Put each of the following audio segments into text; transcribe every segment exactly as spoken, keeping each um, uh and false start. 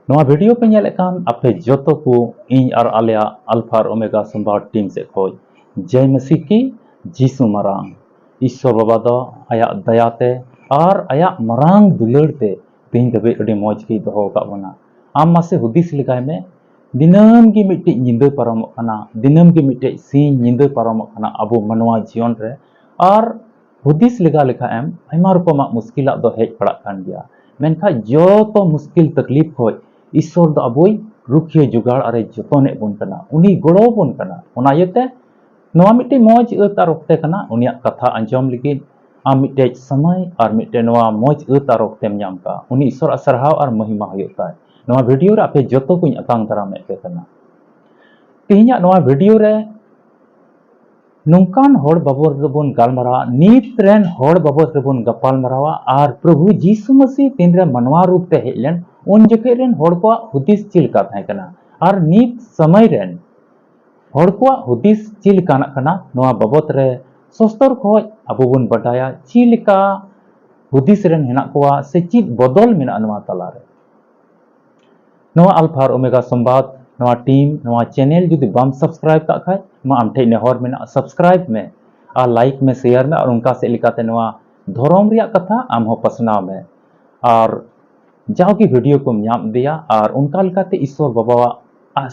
ᱱᱚᱣᱟ ᱵᱷᱤᱰᱤᱭᱳ ᱯᱮ ᱧᱮᱞᱮᱫ ᱠᱟᱱ ᱟᱯᱮ ᱡᱚᱛᱚ ᱠᱚ, ᱤᱧ ᱟᱨ ᱟᱞᱮᱭᱟᱜ ᱟᱞᱯᱷᱟ ᱟᱨ ᱳᱢᱮᱜᱟ ᱥᱚᱢᱵᱟᱫ ᱴᱤᱢ ᱥᱮᱫ ᱠᱷᱚᱱ ᱡᱟᱭ ᱢᱟᱥᱤᱦ ᱠᱤ ᱡᱤᱥᱩ ᱢᱟᱨᱟᱝ᱾ ᱤᱥᱥᱚᱨ ᱵᱟᱵᱟ ᱫᱚ ᱟᱭᱟᱜ ᱫᱟᱭᱟ ᱛᱮ ᱟᱨ ᱟᱭᱟᱜ ᱢᱟᱨᱟᱝ ᱫᱩᱞᱟᱹᱲ ᱛᱮ ᱛᱮᱦᱮᱧ ᱫᱷᱟᱹᱵᱤᱡ ᱟᱹᱰᱤ ᱢᱚᱡᱽ ᱜᱮᱭ ᱫᱚᱦᱚ ᱟᱠᱟᱫ ᱵᱚᱱᱟ᱾ ᱟᱢ ᱢᱟᱥᱮ ᱦᱩᱫᱤᱥ ᱞᱮᱜᱟᱭ ᱢᱮ, ᱫᱤᱱᱟᱹᱢ ᱜᱮ ᱢᱤᱫᱴᱮᱡ ᱧᱤᱫᱟᱹ ᱯᱟᱨᱚᱢᱚᱜ ᱠᱟᱱᱟ, ᱫᱤᱱᱟᱹᱢ ᱜᱮ ᱢᱤᱫᱴᱮᱡ ᱥᱤᱧ ᱧᱤᱫᱟᱹ ᱯᱟᱨᱚᱢᱚᱜ ᱠᱟᱱᱟ ᱟᱵᱚ ᱢᱟᱱᱣᱟ ᱡᱤᱭᱚᱱ ᱨᱮ᱾ ᱟᱨ ᱦᱩᱫᱤᱥ ᱞᱮᱜᱟ ᱞᱮᱠᱷᱟᱱ ᱮᱢ, ᱟᱭᱢᱟ ᱨᱚᱠᱚᱢᱟᱜ ᱢᱩᱥᱠᱤᱞᱟᱜ ᱫᱚ ᱦᱮᱡ ᱯᱟᱲᱟᱜ ᱠᱟᱱ ᱜᱮᱭᱟ, ᱢᱮᱱᱠᱷᱟᱱ ᱡᱚᱛᱚ ᱢᱩᱥᱠᱤᱞ ᱛᱟᱠᱞᱤᱯ ᱠᱷᱚᱡ ᱤᱥᱥᱚᱨ ᱫᱚ ᱟᱵᱚᱭ ᱨᱩᱠᱷᱤᱭᱟᱹ ᱡᱚᱜᱟᱲ ᱟᱨᱮ ᱡᱚᱛᱚᱱᱮᱫ ᱵᱚᱱ ᱠᱟᱱᱟ, ᱩᱱᱤ ᱜᱚᱲᱚ ᱟᱵᱚᱱ ᱠᱟᱱᱟ᱾ ᱚᱱᱟ ᱤᱭᱟᱹᱛᱮ ᱱᱚᱣᱟ ᱢᱤᱫᱴᱮᱡ ᱢᱚᱡᱽ ᱟᱹᱛ ᱟᱨ ᱚᱠᱛᱮ ᱠᱟᱱᱟ ᱩᱱᱤᱭᱟᱜ ᱠᱟᱛᱷᱟ ᱟᱸᱡᱚᱢ ᱞᱟᱹᱜᱤᱫ᱾ ᱟᱢ ᱢᱤᱫᱴᱮᱡ ᱥᱚᱢᱚᱭ ᱟᱨ ᱢᱤᱫᱴᱮᱡ ᱱᱚᱣᱟ ᱢᱚᱡᱽ ᱟᱹᱛ ᱟᱨ ᱚᱠᱛᱮᱢ ᱧᱟᱢ ᱠᱟᱜᱼᱟ, ᱩᱱᱤ ᱤᱥᱥᱚᱨᱟᱜ ᱥᱟᱨᱦᱟᱣ ᱟᱨ ᱢᱚᱦᱤᱢᱟ ᱦᱩᱭᱩᱜ ᱛᱟᱭ᱾ ᱱᱚᱣᱟ ᱵᱷᱤᱰᱤᱭᱳ ᱨᱮ ᱟᱯᱮ ᱡᱚᱛᱚ ᱠᱚᱧ ᱟᱛᱟᱝ ᱫᱟᱨᱟᱢᱮᱫ ᱯᱮ ᱠᱟᱱᱟ᱾ ᱛᱮᱦᱮᱧᱟᱜ ᱱᱚᱣᱟ ᱵᱷᱤᱰᱤᱭᱳ ᱨᱮ ᱱᱚᱝᱠᱟᱱ ᱦᱚᱲ ᱵᱟᱵᱚᱫ ᱨᱮᱵᱚᱱ ᱜᱟᱞᱢᱟᱨᱟᱣᱟ, ᱱᱤᱛ ᱨᱮᱱ ᱦᱚᱲ ᱵᱟᱵᱚᱫ ᱨᱮᱵᱚᱱ ᱜᱟᱯᱟᱞ ᱢᱟᱨᱟᱣᱟ, ᱟᱨ ᱯᱨᱚᱵᱷᱩ ᱡᱤᱥᱩ ᱢᱟᱥᱤ ᱛᱤᱱᱨᱮ ᱢᱟᱱᱣᱟ ᱨᱩᱯ ᱛᱮ ᱦᱮᱡ ᱞᱮᱱ, ᱩᱱ ᱡᱚᱠᱷᱮᱡ ᱨᱮᱱ ᱦᱚᱲ ᱠᱚᱣᱟᱜ ᱦᱩᱫᱤᱥ ᱪᱮᱫ ᱞᱮᱠᱟ ᱛᱟᱦᱮᱸ ᱠᱟᱱᱟ, ᱟᱨ ᱱᱤᱛ ᱥᱚᱢᱚᱭ ᱨᱮᱱ ᱦᱚᱲ ᱠᱚᱣᱟᱜ ᱦᱩᱫᱤᱥ ᱪᱮᱫ ᱞᱮᱠᱟᱱᱟᱜ ᱠᱟᱱᱟ, ᱱᱚᱣᱟ ᱵᱟᱵᱚᱫ ᱨᱮ ᱥᱚᱥᱛᱚᱨ ᱠᱷᱚᱡ ᱟᱵᱚ ᱵᱚᱱ ᱵᱟᱰᱟᱭᱟ᱾ ᱪᱮᱫ ᱞᱮᱠᱟ ᱦᱩᱫᱤᱥ ᱨᱮᱱ ᱦᱮᱱᱟᱜ ᱠᱚᱣᱟ ᱥᱮ ᱪᱮᱫ ᱵᱚᱫᱚᱞ ᱢᱮᱱᱟᱜᱼᱟ ᱱᱚᱣᱟ ᱛᱟᱞᱟᱨᱮ᱾ ᱱᱚᱣᱟ ᱟᱞᱯᱷᱟ ᱟᱨ ᱳᱢᱮᱜᱟ ᱥᱚᱢᱵᱟᱫ, ᱱᱚᱣᱟ ᱴᱤᱢ, ᱱᱚᱣᱟ ᱪᱮᱱᱮᱞ ᱡᱩᱫᱤ ᱵᱟᱢ ᱥᱟᱵᱥᱠᱨᱟᱭᱤᱵ ᱠᱟᱜ ᱠᱷᱟᱡ, ᱢᱟ ᱟᱢ ᱴᱷᱮᱡ ᱱᱮᱦᱚᱨ ᱢᱮᱱᱟᱜᱼᱟ, ᱥᱟᱵᱥᱠᱨᱟᱭᱤᱵ ᱢᱮ ᱟᱨ ᱞᱟᱭᱤᱠ ᱢᱮ, ᱥᱮᱭᱟᱨ ᱢᱮ, ᱟᱨ ᱚᱱᱠᱟ ᱥᱮᱫ ᱞᱮᱠᱟᱛᱮ ᱱᱚᱣᱟ ᱫᱷᱚᱨᱚᱢ ᱨᱮᱭᱟᱜ ᱠᱟᱛᱷᱟ ᱟᱢ ᱦᱚᱸ ᱯᱟᱥᱱᱟᱣ ᱢᱮ᱾ ᱟᱨ ᱡᱟᱣᱜᱮ ᱵᱷᱤᱰᱤᱭᱳ ᱠᱚᱢ ᱧᱟᱢ ᱤᱫᱤᱭᱟ, ᱟᱨ ᱚᱱᱠᱟ ᱞᱮᱠᱟᱛᱮ ᱤᱥᱥᱚᱨ ᱵᱟᱵᱟᱣᱟᱜ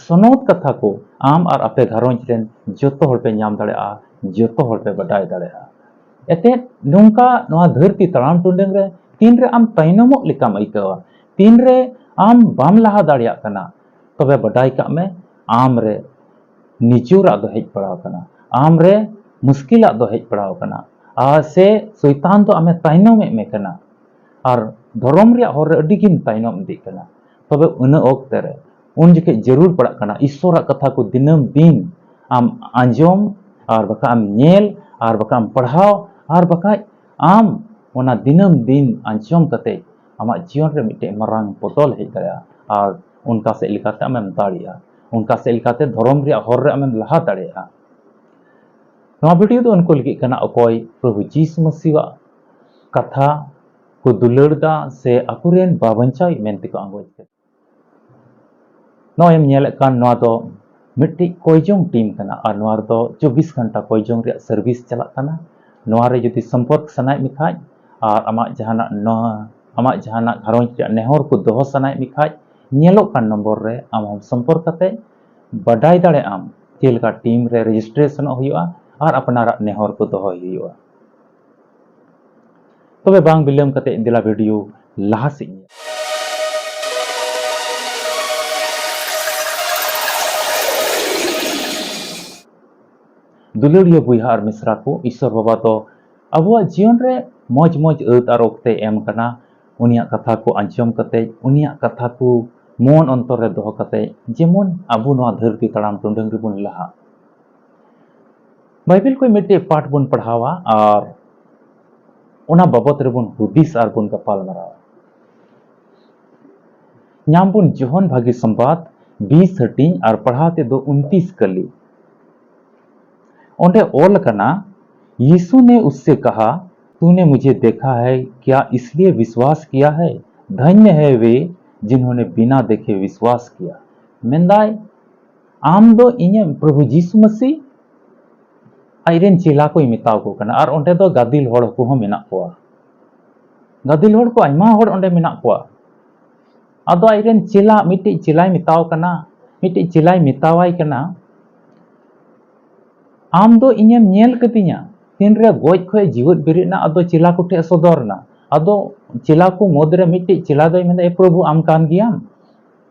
ᱥᱚᱱᱚᱛ ᱠᱟᱛᱷᱟ ᱠᱚ ᱟᱢ ᱟᱨ ᱟᱯᱮ ᱜᱷᱟᱨᱚᱸᱡᱽ ᱨᱮᱱ ᱡᱚᱛᱚ ᱦᱚᱲ ᱯᱮ ᱧᱟᱢ ᱫᱟᱲᱮᱭᱟᱜᱼᱟ, ᱡᱚᱛᱚ ᱦᱚᱲ ᱯᱮ ᱵᱟᱰᱟᱭ ᱫᱟᱲᱮᱭᱟᱜᱼᱟ᱾ ᱮᱛᱮᱫ ᱱᱚᱝᱠᱟ ᱱᱚᱣᱟ ᱫᱷᱟᱹᱨᱛᱤ ᱛᱟᱲᱟᱢ ᱴᱩᱰᱟᱹᱝ ᱨᱮ ᱛᱤᱱᱨᱮ ᱟᱢ ᱛᱟᱭᱱᱚᱢᱚᱜ ᱞᱮᱠᱟᱢ ᱟᱹᱭᱠᱟᱹᱣᱟ, ᱛᱤᱱᱨᱮ ᱟᱢ ᱵᱟᱢ ᱞᱟᱦᱟ ᱫᱟᱲᱮᱭᱟᱜ ᱠᱟᱱᱟ, ᱛᱚᱵᱮ ᱵᱟᱰᱟᱭ ᱠᱟᱜ ᱢᱮ, ᱟᱢ ᱨᱮ ᱱᱤᱡᱚᱨᱟᱜ ᱫᱚ ᱦᱮᱡ ᱯᱟᱲᱟᱣ ᱠᱟᱱᱟ, ᱟᱢ ᱨᱮ ᱢᱩᱥᱠᱤᱞᱟᱜ ᱫᱚ ᱦᱮᱡ ᱯᱟᱲᱟᱣ ᱠᱟᱱᱟ, ᱟᱨ ᱥᱮ ᱥᱚᱭᱛᱟᱱ ᱫᱚ ᱟᱢᱮ ᱛᱟᱭᱱᱚᱢᱮᱫ ᱢᱮ ᱠᱟᱱᱟ, ᱟᱨ ᱫᱷᱚᱨᱚᱢ ᱨᱮᱭᱟᱜ ᱦᱚᱨ ᱨᱮ ᱟᱹᱰᱤ ᱜᱮᱢ ᱛᱟᱭᱱᱚᱢ ᱤᱫᱤᱜ ᱠᱟᱱᱟ᱾ ᱛᱚᱵᱮ ᱤᱱᱟᱹ ᱚᱠᱛᱮ ᱨᱮ ᱩᱱ ᱡᱚᱠᱷᱮᱡ ᱡᱟᱹᱨᱩᱲ ᱯᱟᱲᱟᱜ ᱠᱟᱱᱟ ᱤᱥᱥᱚᱨᱟᱜ ᱠᱟᱛᱷᱟ ᱠᱚ ᱫᱤᱱᱟᱹᱢ ᱫᱤᱱ ᱟᱢ ᱟᱸᱡᱚᱢ, ᱟᱨ ᱵᱟᱠᱷᱟᱡ ᱟᱢ ᱧᱮᱞ, ᱟᱨ ᱵᱟᱠᱷᱟᱡ ᱟᱢ ᱯᱟᱲᱦᱟᱣ, ᱟᱨ ᱵᱟᱠᱷᱟᱡ ᱟᱢ ᱚᱱᱟ ᱫᱤᱱᱟᱹᱢ ᱫᱤᱱ ᱟᱸᱡᱚᱢ ᱠᱟᱛᱮ ᱟᱢᱟᱜ ᱡᱤᱭᱚᱱ ᱨᱮ ᱢᱤᱫᱴᱮᱡ ᱢᱟᱨᱟᱝ ᱵᱚᱫᱚᱞ ᱦᱮᱡ ᱫᱟᱲᱮᱭᱟᱜᱼᱟ, ᱟᱨ ᱚᱱᱠᱟ ᱥᱮᱫ ᱞᱮᱠᱟᱛᱮ ᱟᱢᱮᱢ ᱫᱟᱲᱮᱭᱟᱜᱼᱟ, ᱚᱱᱠᱟ ᱥᱮᱫ ᱞᱮᱠᱟᱛᱮ ᱫᱷᱚᱨᱚᱢ ᱨᱮᱭᱟᱜ ᱦᱚᱨ ᱨᱮ ᱟᱢᱮᱢ ᱞᱟᱦᱟ ᱫᱟᱲᱮᱭᱟᱜᱼᱟ᱾ ᱱᱚᱣᱟ ᱵᱷᱤᱰᱤᱭᱳ ᱫᱚ ᱩᱱᱠᱩ ᱞᱟᱹᱜᱤᱫ ᱠᱟᱱᱟ ᱚᱠᱚᱭ ᱯᱨᱚᱵᱷᱩ ᱡᱤᱥᱩ ᱢᱟᱹᱥᱤᱣᱟᱜ ᱠᱟᱛᱷᱟ ᱠᱚ ᱫᱩᱞᱟᱹᱲ ᱫᱟ ᱥᱮ ᱟᱠᱚᱨᱮᱱ ᱵᱟᱵᱚᱱᱪᱟᱣᱤᱡ ᱢᱮᱱᱛᱮ ᱠᱚ ᱟᱸᱜᱚᱪ ᱠᱟᱫᱟ᱾ ᱱᱚᱜᱼᱚᱭ ᱮᱢ ᱧᱮᱞᱮᱫ ᱠᱟᱱ, ᱱᱚᱣᱟ ᱫᱚ ᱢᱤᱫᱴᱤᱡ ᱠᱚᱭᱡᱚᱝ ᱴᱤᱢ ᱠᱟᱱᱟ ᱟᱨ ᱱᱚᱣᱟ ᱨᱮᱫᱚ ᱪᱚᱵᱵᱤᱥ ᱜᱷᱚᱱᱴᱟ ᱠᱚᱭᱡᱚᱝ ᱨᱮᱭᱟᱜ ᱥᱟᱨᱵᱷᱤᱥ ᱪᱟᱞᱟᱜ ᱠᱟᱱᱟ᱾ ᱱᱚᱣᱟ ᱨᱮ ᱡᱩᱫᱤ ᱥᱚᱢᱯᱚᱨᱠ ᱥᱟᱱᱟᱭᱮᱫ ᱢᱮ ᱠᱷᱟᱡ ᱟᱨ ᱟᱢᱟᱜ ᱡᱟᱦᱟᱱᱟᱜ ᱱᱚᱣᱟ, ᱟᱢᱟᱜ ᱡᱟᱦᱟᱱᱟᱜ ᱜᱷᱟᱨᱚᱸᱡᱽ ᱨᱮᱭᱟᱜ ᱱᱮᱦᱚᱨ ᱠᱚ ᱫᱚᱦᱚ ᱥᱟᱱᱟᱭᱮᱫ ᱢᱮ ᱠᱷᱟᱡ, ᱧᱮᱞᱚᱜ ᱠᱟᱱ ᱱᱚᱢᱵᱚᱨ ᱨᱮ ᱟᱢ ᱦᱚᱸ ᱥᱚᱢᱯᱚᱨᱠ ᱠᱟᱛᱮ ᱵᱟᱰᱟᱭ ᱫᱟᱲᱮᱭᱟᱜ ᱟᱢ ᱪᱮᱫ ᱞᱮᱠᱟ ᱴᱤᱢ ᱨᱮ ᱨᱮᱡᱤᱥᱴᱨᱮᱥᱚᱱᱚᱜ ᱦᱩᱭᱩᱜᱼᱟ ᱟᱨ ᱟᱯᱱᱟᱨᱟᱜ ᱱᱮᱦᱚᱨ ᱠᱚ ᱫᱚᱦᱚᱭ ᱦᱩᱭᱩᱜᱼᱟ᱾ ᱛᱚᱵᱮ ᱵᱟᱝ ᱵᱤᱞᱚᱢ ᱠᱟᱛᱮ ᱫᱮᱞᱟ ᱵᱷᱤᱰᱤᱭᱳ ᱞᱟᱦᱟ ᱥᱮᱫ ᱧᱮᱞ᱾ ᱫᱩᱞᱟᱹᱲᱤᱭᱟᱹ ᱵᱚᱭᱦᱟ ᱟᱨ ᱢᱤᱥᱨᱟ ᱠᱚ, ᱤᱥᱚᱨ ᱵᱟᱵᱟ ᱫᱚ ᱟᱵᱚᱣᱟᱜ ᱡᱤᱭᱚᱱ ᱨᱮ ᱢᱚᱡᱽ ᱢᱚᱡᱽ ᱟᱹᱛ ᱟᱨ ᱚᱠᱛᱮ ᱮᱢ ᱠᱟᱱᱟ᱾ ᱩᱱᱤᱭᱟᱜ ᱠᱟᱛᱷᱟ ᱠᱚ ᱟᱸᱡᱚᱢ ᱠᱟᱛᱮ, ᱩᱱᱤᱭᱟᱜ ᱠᱟᱛᱷᱟ ᱠᱚ ᱢᱚᱱ ᱚᱱᱛᱚᱨ ᱨᱮ ᱫᱚᱦᱚ ᱠᱟᱛᱮ, ᱡᱮᱢᱚᱱ ᱟᱵᱚ ᱱᱚᱣᱟ ᱫᱷᱟᱹᱨᱛᱤ ᱛᱟᱲᱟᱢ ᱴᱩᱰᱟᱹᱝ ᱨᱮᱵᱚᱱ ᱞᱟᱦᱟᱜ᱾ ᱵᱟᱭᱵᱮᱞ ᱠᱷᱚᱱ ᱢᱤᱫᱴᱮᱡ ᱯᱟᱴ ᱵᱚᱱ ᱯᱟᱲᱦᱟᱣᱟ ᱟᱨ ᱚᱱᱟ ᱵᱟᱵᱚᱛ ᱨᱮᱵᱚᱱ ᱦᱩᱫᱤᱥ ᱟᱨ ᱵᱚᱱ ᱜᱟᱯᱟᱞ ᱢᱟᱨᱟᱣᱟ᱾ ᱧᱟᱢ ᱵᱚᱱ ᱡᱳᱦᱟᱱ ᱵᱷᱟᱹᱜᱤ ᱥᱚᱢᱵᱟᱫ ᱵᱤᱥ ᱦᱟᱹᱴᱤᱧ ᱟᱨ ᱯᱟᱲᱦᱟᱣ ᱛᱮᱫᱚ ᱩᱱᱛᱤᱥ ᱠᱟᱹᱞᱤ᱾ ᱚᱸᱰᱮ ᱚᱞ ᱟᱠᱟᱱᱟ, यीशु ने उससे कहा, तूने मुझे देखा है, क्या इसलिए विश्वास किया है? धन्य है वे जिन्होंने बिना देखे विश्वास किया। ᱢᱮᱱᱫᱟᱭ, ᱟᱢ ᱫᱚ ᱤᱧᱮᱢ, ᱯᱨᱚᱵᱷᱩ ᱡᱤᱥᱩ ᱢᱟᱹᱥᱤ ᱟᱡᱨᱮᱱ ᱪᱮᱞᱟ ᱠᱚᱭ ᱢᱮᱛᱟᱣ ᱠᱚ ᱠᱟᱱᱟ, ᱟᱨ ᱚᱸᱰᱮ ᱫᱚ ᱜᱟᱫᱮᱞ ᱦᱚᱲ ᱠᱚᱦᱚᱸ ᱢᱮᱱᱟᱜ ᱠᱚᱣᱟ᱾ ᱜᱟᱫᱮᱞ ᱦᱚᱲ ᱠᱚ ᱟᱭᱢᱟ ᱦᱚᱲ ᱚᱸᱰᱮ ᱢᱮᱱᱟᱜ ᱠᱚᱣᱟ᱾ ᱟᱫᱚ ᱟᱡᱨᱮᱱ ᱪᱮᱞᱟ, ᱢᱤᱫᱴᱤᱡ ᱪᱮᱞᱟᱭ ᱢᱮᱛᱟᱣ ᱠᱟᱱᱟ, ᱢᱤᱫᱴᱤᱡ ᱪᱮᱞᱟᱭ ᱢᱮᱛᱟᱣᱟᱭ ᱠᱟᱱᱟ, ᱟᱢ ᱫᱚ ᱤᱧᱮᱢ ᱧᱮᱞ ᱠᱟᱫᱤᱧᱟ, ᱛᱤᱱᱨᱮ ᱜᱚᱡ ᱠᱷᱚᱡ ᱡᱤᱣᱮᱫ ᱵᱮᱨᱮᱫ ᱮᱱᱟ, ᱟᱫᱚ ᱪᱮᱞᱟ ᱠᱚᱴᱷᱮᱡ ᱥᱚᱫᱚᱨ ᱮᱱᱟ᱾ ᱟᱫᱚ ᱪᱮᱞᱟ ᱠᱚ ᱢᱩᱫᱽᱨᱮ ᱢᱤᱫᱴᱤᱡ ᱪᱮᱞᱟ ᱫᱚᱭ ᱢᱮᱱᱫᱟ, "ᱮ ᱯᱨᱚᱵᱷᱩ, ᱟᱢ ᱠᱟᱱ ᱜᱮᱭᱟᱢ?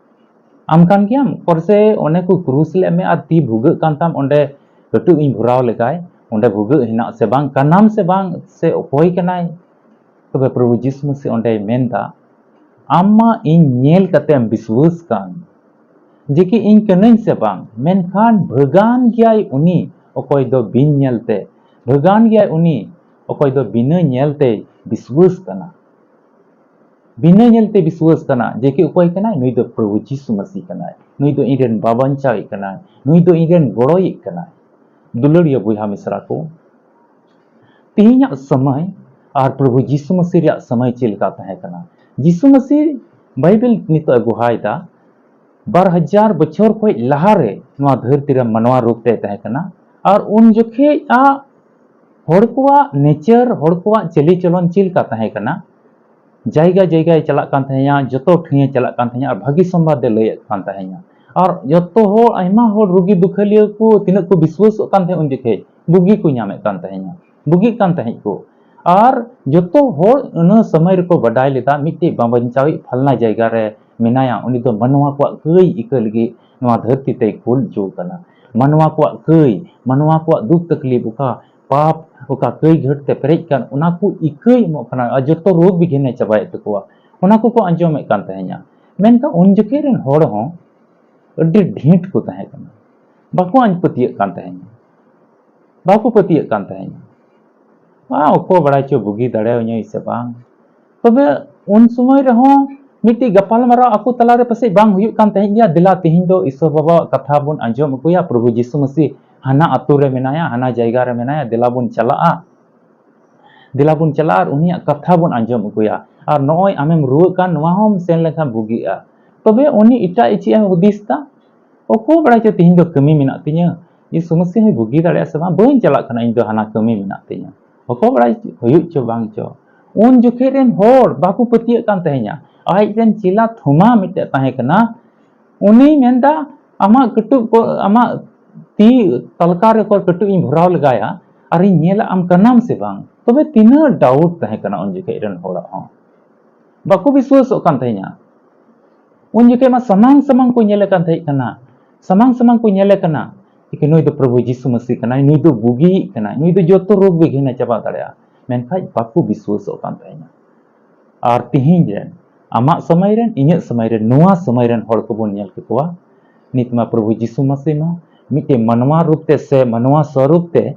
ᱟᱢ ᱠᱟᱱ ᱜᱮᱭᱟᱢ? ᱠᱚᱨᱥᱮ ᱚᱱᱮ ᱠᱚ ᱠᱨᱩᱥ ᱞᱮᱫ ᱢᱮ ᱟᱨ ᱛᱤ ᱵᱷᱩᱜᱟᱹᱜ ᱠᱟᱱ ᱛᱟᱢ, ᱚᱸᱰᱮ ᱠᱟᱹᱴᱩᱵ ᱤᱧ ᱵᱷᱚᱨᱟᱣ ᱞᱮᱜᱟᱭ, ᱚᱸᱰᱮ ᱵᱷᱩᱜᱟᱹᱜ ᱦᱮᱱᱟᱜ ᱥᱮ ᱵᱟᱝ? ᱠᱟᱱᱟᱢ ᱥᱮ ᱵᱟᱝ? ᱥᱮ ᱚᱠᱚᱭ ᱠᱟᱱᱟᱭ?" ᱛᱚᱵᱮ ᱯᱨᱚᱵᱷᱩ ᱡᱤᱥᱩ ᱢᱟᱹᱥᱤ ᱚᱸᱰᱮᱭ ᱢᱮᱱᱫᱟ, ᱟᱢ ᱢᱟ ᱤᱧ ᱧᱮᱞ ᱠᱟᱛᱮᱢ ᱵᱤᱥᱣᱟᱹᱥ ᱠᱟᱱ, ᱡᱮ ᱠᱤ ᱤᱧ ᱠᱟᱹᱱᱟᱹᱧ ᱥᱮ ᱵᱟᱝ, ᱢᱮᱱᱠᱷᱟᱱ ᱵᱷᱟᱹᱜᱟᱱ ᱜᱮᱭᱟᱭ ᱩᱱᱤ ᱚᱠᱚᱭ ᱫᱚ ᱵᱤᱱ ᱧᱮᱞᱛᱮ, ᱵᱷᱟᱹᱜᱟᱱ ᱜᱮᱭᱟᱭ ᱩᱱᱤ ᱚᱠᱚᱭ ᱫᱚ ᱵᱤᱱᱟᱹ ᱧᱮᱞᱛᱮᱭ ᱵᱤᱥᱣᱟᱹᱥ ᱠᱟᱱᱟ᱾ ᱵᱤᱱᱟᱹ ᱧᱮᱞᱛᱮ ᱵᱤᱥᱣᱟᱹᱥ ᱠᱟᱱᱟ, ᱡᱮ ᱠᱤ ᱚᱠᱚᱭ ᱠᱟᱱᱟᱭ? ᱱᱩᱭ ᱫᱚ ᱯᱨᱚᱵᱷᱩ ᱡᱤᱥᱩ ᱢᱟᱹᱥᱤ ᱠᱟᱱᱟᱭ, ᱱᱩᱭ ᱫᱚ ᱤᱧ ᱨᱮᱱ ᱵᱟᱵᱟᱧᱪᱟᱣᱤᱡ ᱠᱟᱱᱟᱭ, ᱱᱩᱭ ᱫᱚ ᱤᱧ ᱨᱮᱱ ᱜᱚᱲᱚᱭᱤᱡ ᱠᱟᱱᱟᱭ᱾ ᱫᱩᱞᱟᱹᱲᱤᱭᱟᱹ ᱵᱚᱭᱦᱟ ᱢᱤᱥᱨᱟ ᱠᱚ, ᱛᱮᱦᱮᱧᱟᱜ ᱥᱚᱢᱚᱭ ᱟᱨ ᱯᱨᱚᱵᱷᱩ ᱡᱤᱥᱩ ᱢᱟᱹᱥᱤ ᱨᱮᱭᱟᱜ ᱥᱚᱢᱚᱭ ᱪᱮᱫ ᱞᱮᱠᱟ ᱛᱟᱦᱮᱸ ᱠᱟᱱᱟ? ᱡᱤᱥᱩ ᱢᱟᱹᱥᱤ ᱵᱟᱭᱵᱮᱞ ᱱᱤᱛᱚᱜ ᱮ ᱜᱚᱦᱟᱭᱮᱫᱟ, ᱵᱟᱨ ᱦᱟᱡᱟᱨ ᱵᱚᱪᱷᱚᱨ ᱠᱷᱚᱱ ᱞᱟᱦᱟᱨᱮ ᱱᱚᱣᱟ ᱫᱷᱟᱹᱨᱛᱤ ᱨᱮ ᱢᱟᱱᱣᱟ ᱨᱩᱯ ᱛᱮ ᱛᱟᱦᱮᱸ ᱠᱟᱱᱟ᱾ ᱟᱨ ᱩᱱ ᱡᱚᱠᱷᱮᱡ ᱟᱜ ᱦᱚᱲ ᱠᱚᱣᱟᱜ ᱱᱮᱪᱟᱨ, ᱦᱚᱲ ᱠᱚᱣᱟᱜ ᱪᱟᱹᱞᱤ ᱪᱚᱞᱚᱱ ᱪᱮᱫ ᱞᱮᱠᱟ ᱛᱟᱦᱮᱸ ᱠᱟᱱᱟ? ᱡᱟᱭᱜᱟ ᱡᱟᱭᱜᱟᱭ ᱪᱟᱞᱟᱜ ᱠᱟᱱ ᱛᱟᱦᱮᱸᱭᱟ, ᱡᱚᱛᱚ ᱴᱷᱟᱹᱭᱮ ᱪᱟᱞᱟᱜ ᱠᱟᱱ ᱛᱟᱦᱮᱸᱭᱟ ᱟᱨ ᱵᱷᱟᱹᱜᱤ ᱥᱚᱢᱵᱟᱫ ᱮ ᱞᱟᱹᱭᱮᱫ ᱠᱟᱱ ᱛᱟᱦᱮᱸᱭᱟ᱾ ᱟᱨ ᱡᱚᱛᱚ ᱦᱚᱲ, ᱟᱭᱢᱟ ᱦᱚᱲ ᱨᱩᱜᱤ ᱫᱩᱠᱷᱟᱹᱞᱤᱭᱟᱹ ᱠᱚ ᱛᱤᱱᱟᱹᱜ ᱠᱚ ᱵᱤᱥᱣᱟᱹᱥᱚᱜ ᱠᱟᱱ ᱛᱟᱦᱮᱸᱫ, ᱩᱱ ᱡᱚᱠᱷᱮᱡ ᱵᱩᱜᱤ ᱠᱚ ᱧᱟᱢᱮᱫ ᱠᱟᱱ ᱛᱟᱦᱮᱸᱭᱟ, ᱵᱩᱜᱤᱜ ᱠᱟᱱ ᱛᱟᱦᱮᱸᱫ ᱠᱚ᱾ ᱟᱨ ᱡᱚᱛᱚ ᱦᱚᱲ ᱤᱱᱟᱹ ᱥᱚᱢᱚᱭ ᱨᱮᱠᱚ ᱵᱟᱰᱟᱭ ᱞᱮᱫᱟ, ᱢᱤᱫᱴᱮᱡ ᱵᱟᱧᱪᱟᱣᱤᱡ ᱯᱷᱟᱞᱱᱟ ᱡᱟᱭᱜᱟ ᱨᱮ ᱢᱮᱱᱟᱭᱟ, ᱩᱱᱤ ᱫᱚ ᱢᱟᱱᱣᱟ ᱠᱚᱣᱟᱜ ᱠᱟᱹᱭ ᱤᱠᱟᱹ ᱞᱟᱹᱜᱤᱫ ᱱᱚᱣᱟ ᱫᱷᱟᱹᱨᱛᱤ ᱛᱮᱭ ᱠᱩᱞ ᱦᱚᱪᱚ ᱟᱠᱟᱱᱟ᱾ ᱢᱟᱱᱣᱟ ᱠᱚᱣᱟᱜ ᱠᱟᱹᱭ, ᱢᱟᱱᱣᱟ ᱠᱚᱣᱟᱜ ᱫᱩᱠ ᱛᱟᱠᱞᱤᱯ, ᱚᱠᱟ ᱯᱟᱯ, ᱚᱠᱟ ᱠᱟᱹᱭ ᱜᱷᱟᱹᱴ ᱛᱮ ᱯᱮᱨᱮᱡ ᱠᱟᱱ, ᱚᱱᱟ ᱠᱚ ᱤᱠᱟᱹᱭ ᱮᱢᱚᱜ ᱠᱟᱱᱟ ᱟᱨ ᱡᱚᱛᱚ ᱨᱳᱜᱽ ᱵᱤᱜᱷᱤᱱᱮ ᱪᱟᱵᱟᱭᱮᱫ ᱛᱟᱠᱚᱣᱟ᱾ ᱚᱱᱟ ᱠᱚᱠᱚ ᱟᱸᱡᱚᱢᱮᱫ ᱠᱟᱱ ᱛᱟᱦᱮᱸᱧᱟ᱾ ᱢᱮᱱᱠᱷᱟᱱ ᱩᱱ ᱡᱚᱠᱷᱮᱡ ᱨᱮᱱ ᱦᱚᱲ ᱦᱚᱸ ᱟᱹᱰᱤ ᱰᱷᱤᱸᱴ ᱠᱚ ᱛᱟᱦᱮᱸ ᱠᱟᱱᱟ, ᱵᱟᱠᱚ ᱟᱸᱡ ᱯᱟᱹᱛᱭᱟᱹᱜ ᱠᱟᱱ ᱛᱟᱦᱮᱸᱧᱟ, ᱵᱟᱠᱚ ᱯᱟᱹᱛᱭᱟᱹᱜ ᱠᱟᱱ ᱛᱟᱦᱮᱸᱧᱟ᱾ ᱢᱟ ᱚᱠᱚᱭ ᱵᱟᱲᱟᱭ ᱪᱚ ᱵᱩᱜᱤ ᱫᱟᱲᱮᱭᱟᱹᱧᱟᱹᱭ ᱥᱮ ᱵᱟᱝ᱾ ᱛᱚᱵᱮ ᱩᱱ ᱥᱚᱢᱚᱭ ᱨᱮᱦᱚᱸ ᱢᱤᱫᱴᱤᱡ ᱜᱟᱯᱟᱞᱢᱟᱨᱟᱣ ᱟᱠᱚ ᱛᱟᱞᱟᱨᱮ ᱯᱟᱥᱮᱡ ᱵᱟᱝ ᱦᱩᱭᱩᱜ ᱠᱟᱱ ᱛᱟᱦᱮᱸᱫ ᱜᱮᱭᱟ, "ᱫᱮᱞᱟ ᱛᱤᱦᱤᱧ ᱫᱚ ᱤᱥᱚᱨ ᱵᱟᱵᱟᱣᱟᱜ ᱠᱟᱛᱷᱟ ᱵᱚᱱ ᱟᱸᱡᱚᱢ ᱟᱹᱜᱩᱭᱟ, ᱯᱨᱚᱵᱷᱩ ᱡᱤᱥᱩ ᱢᱟᱹᱥᱤ ᱦᱟᱱᱟ ᱟᱛᱳ ᱨᱮ ᱢᱮᱱᱟᱭᱟ, ᱦᱟᱱᱟ ᱡᱟᱭᱜᱟ ᱨᱮ ᱢᱮᱱᱟᱭᱟ, ᱫᱮᱞᱟ ᱵᱚᱱ ᱪᱟᱞᱟᱜᱼᱟ, ᱫᱮᱞᱟ ᱵᱚᱱ ᱪᱟᱞᱟᱜᱼᱟ ᱟᱨ ᱩᱱᱤᱭᱟᱜ ᱠᱟᱛᱷᱟ ᱵᱚᱱ ᱟᱸᱡᱚᱢ ᱟᱹᱜᱩᱭᱟ᱾ ᱟᱨ ᱱᱚᱜᱼᱚᱭ ᱟᱢᱮᱢ ᱨᱩᱣᱟᱹᱜ ᱠᱟᱱ, ᱱᱚᱣᱟ ᱦᱚᱸᱢ ᱥᱮᱱ ᱞᱮᱱᱠᱷᱟᱱ ᱵᱩᱜᱤᱜᱼᱟ᱾" ᱛᱚᱵᱮ ᱩᱱᱤ ᱮᱴᱟᱜ ᱪᱮᱫ ᱮ ᱦᱩᱫᱤᱥ ᱫᱟ? ᱚᱠᱚᱭ ᱵᱟᱲᱟᱭ ᱪᱚ ᱛᱤᱦᱤᱧ ᱫᱚ ᱠᱟᱹᱢᱤ ᱢᱮᱱᱟᱜ ᱛᱤᱧᱟᱹ, ᱡᱤᱥᱩ ᱢᱟᱹᱥᱤ ᱦᱚᱸᱭ ᱵᱩᱜᱤ ᱫᱟᱲᱮᱭᱟᱜᱼᱟ ᱥᱮ ᱵᱟᱝ, ᱵᱟᱹᱧ ᱪᱟᱞᱟᱜ ᱠᱟᱱᱟ, ᱤᱧ ᱫᱚ ᱦᱟᱱᱟ ᱠᱟᱹᱢᱤ ᱢᱮᱱᱟᱜ ᱛᱤᱧᱟᱹ᱾ ᱚᱠᱚᱭ ᱵᱟᱲᱟᱭ ᱦᱩᱭᱩᱜ ᱪᱚ ᱵᱟᱝ ᱪᱚ᱾ ᱩᱱ ᱡᱚᱠᱷᱮᱡ ᱨᱮᱱ ᱦᱚᱲ ᱵᱟᱠᱚ ᱯᱟᱹᱛᱭᱟᱹᱜ ᱠᱟᱱ ᱛᱟᱦᱮᱸᱧᱟ᱾ ᱟᱡ ᱨᱮᱱ ᱪᱮᱞᱟ ᱛᱷᱚᱢᱟ ᱢᱤᱫᱴᱮᱡ ᱛᱟᱦᱮᱸ ᱠᱟᱱᱟ, ᱩᱱᱤᱭ ᱢᱮᱱᱫᱟ, "ᱟᱢᱟᱜ ᱠᱟᱹᱴᱩᱵ ᱠᱚ, ᱟᱢᱟᱜ ᱛᱤ ᱛᱟᱞᱠᱟ ᱨᱮ ᱚᱠᱚᱭ ᱠᱟᱹᱴᱩᱵ ᱤᱧ ᱵᱷᱚᱨᱟᱣ ᱞᱮᱜᱟᱭᱟ ᱟᱨᱤᱧ ᱧᱮᱞᱟ ᱟᱢ ᱠᱟᱱᱟᱢ ᱥᱮ ᱵᱟᱝ?" ᱛᱚᱵᱮ ᱛᱤᱱᱟᱹᱜ ᱰᱟᱣᱩᱴ ᱛᱟᱦᱮᱸ ᱠᱟᱱᱟ ᱩᱱ ᱡᱚᱠᱷᱮᱡ ᱨᱮᱱ ᱦᱚᱲᱟᱜ ᱦᱚᱸ᱾ ᱵᱟᱠᱚ ᱵᱤᱥᱣᱟᱹᱥᱚᱜ ᱠᱟᱱ ᱛᱟᱦᱮᱸᱧᱟ᱾ ᱩᱱ ᱡᱚᱠᱷᱮᱡ ᱢᱟ ᱥᱟᱢᱟᱝ ᱥᱟᱢᱟᱝ ᱠᱚ ᱧᱮᱞᱮ ᱠᱟᱱ ᱛᱟᱦᱮᱸ ᱠᱟᱱᱟ, ᱥᱟᱢᱟᱝ ᱥᱟᱢᱟᱝ ᱠᱚ ᱧᱮᱞᱮ ᱠᱟᱱᱟ, ᱱᱩᱭ ᱫᱚ ᱯᱨᱚᱵᱷᱩ ᱡᱤᱥᱩ ᱢᱟᱹᱥᱤ ᱠᱟᱱᱟᱭ, ᱱᱩᱭ ᱫᱚ ᱵᱩᱜᱤᱭᱤᱡ ᱠᱟᱱᱟᱭ, ᱱᱩᱭ ᱫᱚ ᱡᱚᱛᱚ ᱨᱳᱜᱽ ᱵᱤᱜᱷᱤᱱᱮ ᱪᱟᱵᱟ ᱫᱟᱲᱮᱭᱟᱜᱼᱟ᱾ ᱢᱮᱱᱠᱷᱟᱱ ᱵᱟᱠᱚ ᱵᱤᱥᱣᱟᱹᱥᱚᱜ ᱠᱟᱱ ᱛᱟᱦᱮᱸᱧᱟ᱾ ᱟᱨ ᱛᱤᱦᱤᱧ ᱨᱮᱱ, ᱟᱢᱟᱜ ᱥᱚᱢᱚᱭ ᱨᱮᱱ, ᱤᱧᱟᱹᱜ ᱥᱚᱢᱚᱭ ᱨᱮᱱ, ᱱᱚᱣᱟ ᱥᱚᱢᱚᱭ ᱨᱮᱱ ᱦᱚᱲ ᱠᱚᱵᱚᱱ ᱧᱮᱞ ᱠᱮᱠᱚᱣᱟ, ᱱᱤᱛ ᱢᱟ ᱯᱨᱚᱵᱷᱩ ᱡᱤᱥᱩ ᱢᱟᱹᱥᱤ ᱢᱟ ᱢᱤᱫᱴᱮᱱ ᱢᱟᱱᱣᱟ ᱨᱩᱯ ᱛᱮ ᱥᱮ ᱢᱟᱱᱣᱟ ᱥᱚᱨᱩᱯ ᱛᱮ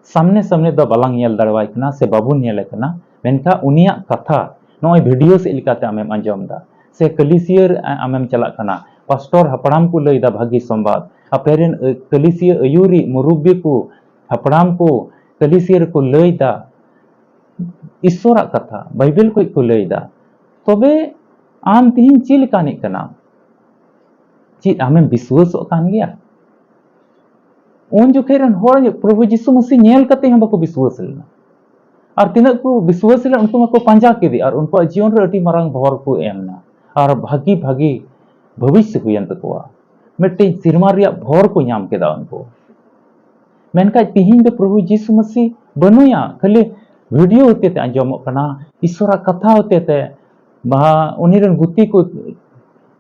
ᱥᱟᱢᱱᱮ ᱥᱟᱢᱱᱮ ᱫᱚ ᱵᱟᱞᱟᱝ ᱧᱮᱞ ᱫᱟᱲᱮᱣᱟᱭ ᱠᱟᱱᱟ ᱥᱮ ᱵᱟᱵᱚᱱ ᱧᱮᱞᱮ ᱠᱟᱱᱟ, ᱢᱮᱱᱠᱷᱟᱱ ᱩᱱᱤᱭᱟᱜ ᱠᱟᱛᱷᱟ ᱱᱚᱜᱼᱚᱭ ᱵᱷᱤᱰᱤᱭᱳ ᱥᱮᱫ ᱞᱮᱠᱟᱛᱮ ᱟᱢᱮᱢ ᱟᱸᱡᱚᱢ ᱮᱫᱟ, ᱥᱮ ᱠᱟᱹᱞᱤᱥᱤᱭᱟᱹ ᱨᱮ ᱟᱢᱮᱢ ᱪᱟᱞᱟᱜ ᱠᱟᱱᱟ, ᱯᱟᱥᱴᱚᱨ ᱦᱟᱯᱲᱟᱢ ᱠᱚ ᱞᱟᱹᱭ ᱮᱫᱟ ᱵᱷᱟᱹᱜᱤ ᱥᱚᱢᱵᱟᱫ, ᱟᱯᱮ ᱨᱮᱱ, ᱟᱹ, ᱠᱟᱹᱞᱤᱥᱤᱭᱟᱹ ᱟᱹᱭᱩᱨᱤᱡ ᱢᱩᱨᱩᱵᱵᱤ ᱠᱚ, ᱦᱟᱯᱲᱟᱢ ᱠᱚ ᱠᱟᱹᱞᱤᱥᱤᱭᱟᱹ ᱨᱮᱠᱚ ᱞᱟᱹᱭ ᱮᱫᱟ, ᱤᱥᱥᱚᱨᱟᱜ ᱠᱟᱛᱷᱟ, ᱵᱟᱭᱵᱮᱞ ᱠᱷᱚᱡ ᱠᱚ ᱞᱟᱹᱭ ᱮᱫᱟ᱾ ᱛᱚᱵᱮ ᱟᱢ ᱛᱤᱦᱤᱧ ᱪᱮᱫ ᱞᱮᱠᱟᱱᱤᱡ ᱠᱟᱱᱟᱢ? ᱪᱮᱫ ᱟᱢᱮᱢ ᱵᱤᱥᱣᱟᱹᱥᱚᱜ ᱠᱟᱱ ᱜᱮᱭᱟ? ᱩᱱ ᱡᱚᱠᱷᱮᱡ ᱨᱮᱱ ᱦᱚᱲ ᱯᱨᱚᱵᱷᱩ ᱡᱤᱥᱩ ᱢᱟᱹᱥᱤ ᱧᱮᱞ ᱠᱟᱛᱮ ᱦᱚᱸ ᱵᱟᱠᱚ ᱵᱤᱥᱣᱟᱹᱥ ᱞᱮᱱᱟ᱾ ᱟᱨ ᱛᱤᱱᱟᱹᱜ ᱠᱚ ᱵᱤᱥᱣᱟᱹᱥ ᱞᱮᱱᱟ, ᱩᱱᱠᱩ ᱢᱟᱠᱚ ᱯᱟᱸᱡᱟ ᱠᱮᱫᱮ ᱟᱨ ᱩᱱᱠᱩᱣᱟᱜ ᱡᱤᱭᱚᱱ ᱨᱮ ᱟᱹᱰᱤ ᱢᱟᱨᱟᱝ ᱵᱷᱚᱨ ᱠᱚ ᱮᱢ ᱮᱱᱟ ᱟᱨ ᱵᱷᱟᱹᱜᱤ ᱵᱷᱟᱹᱜᱤ ᱵᱷᱚᱵᱤᱥᱥᱚ ᱦᱩᱭᱮᱱ ᱛᱟᱠᱚᱣᱟ᱾ ᱢᱤᱫᱴᱮᱱ ᱥᱮᱨᱢᱟ ᱨᱮᱭᱟᱜ ᱵᱷᱚᱨ ᱠᱚ ᱧᱟᱢ ᱠᱮᱫᱟ ᱩᱱᱠᱩ᱾ ᱢᱮᱱᱠᱷᱟᱱ ᱛᱤᱦᱤᱧ ᱫᱚ ᱯᱨᱚᱵᱷᱩ ᱡᱤᱥᱩ ᱢᱟᱹᱥᱤ ᱵᱟᱹᱱᱩᱭᱟ, ᱠᱷᱟᱹᱞᱤ ᱵᱷᱤᱰᱤᱭᱳ ᱦᱚᱛᱮ ᱛᱮ ᱟᱸᱡᱚᱢᱚᱜ ᱠᱟᱱᱟ, ᱤᱥᱚᱨᱟᱜ ᱠᱟᱛᱷᱟ ᱦᱚᱛᱮ ᱛᱮ, ᱵᱟ ᱩᱱᱤ ᱨᱮᱱ ᱜᱩᱛᱤ ᱠᱚ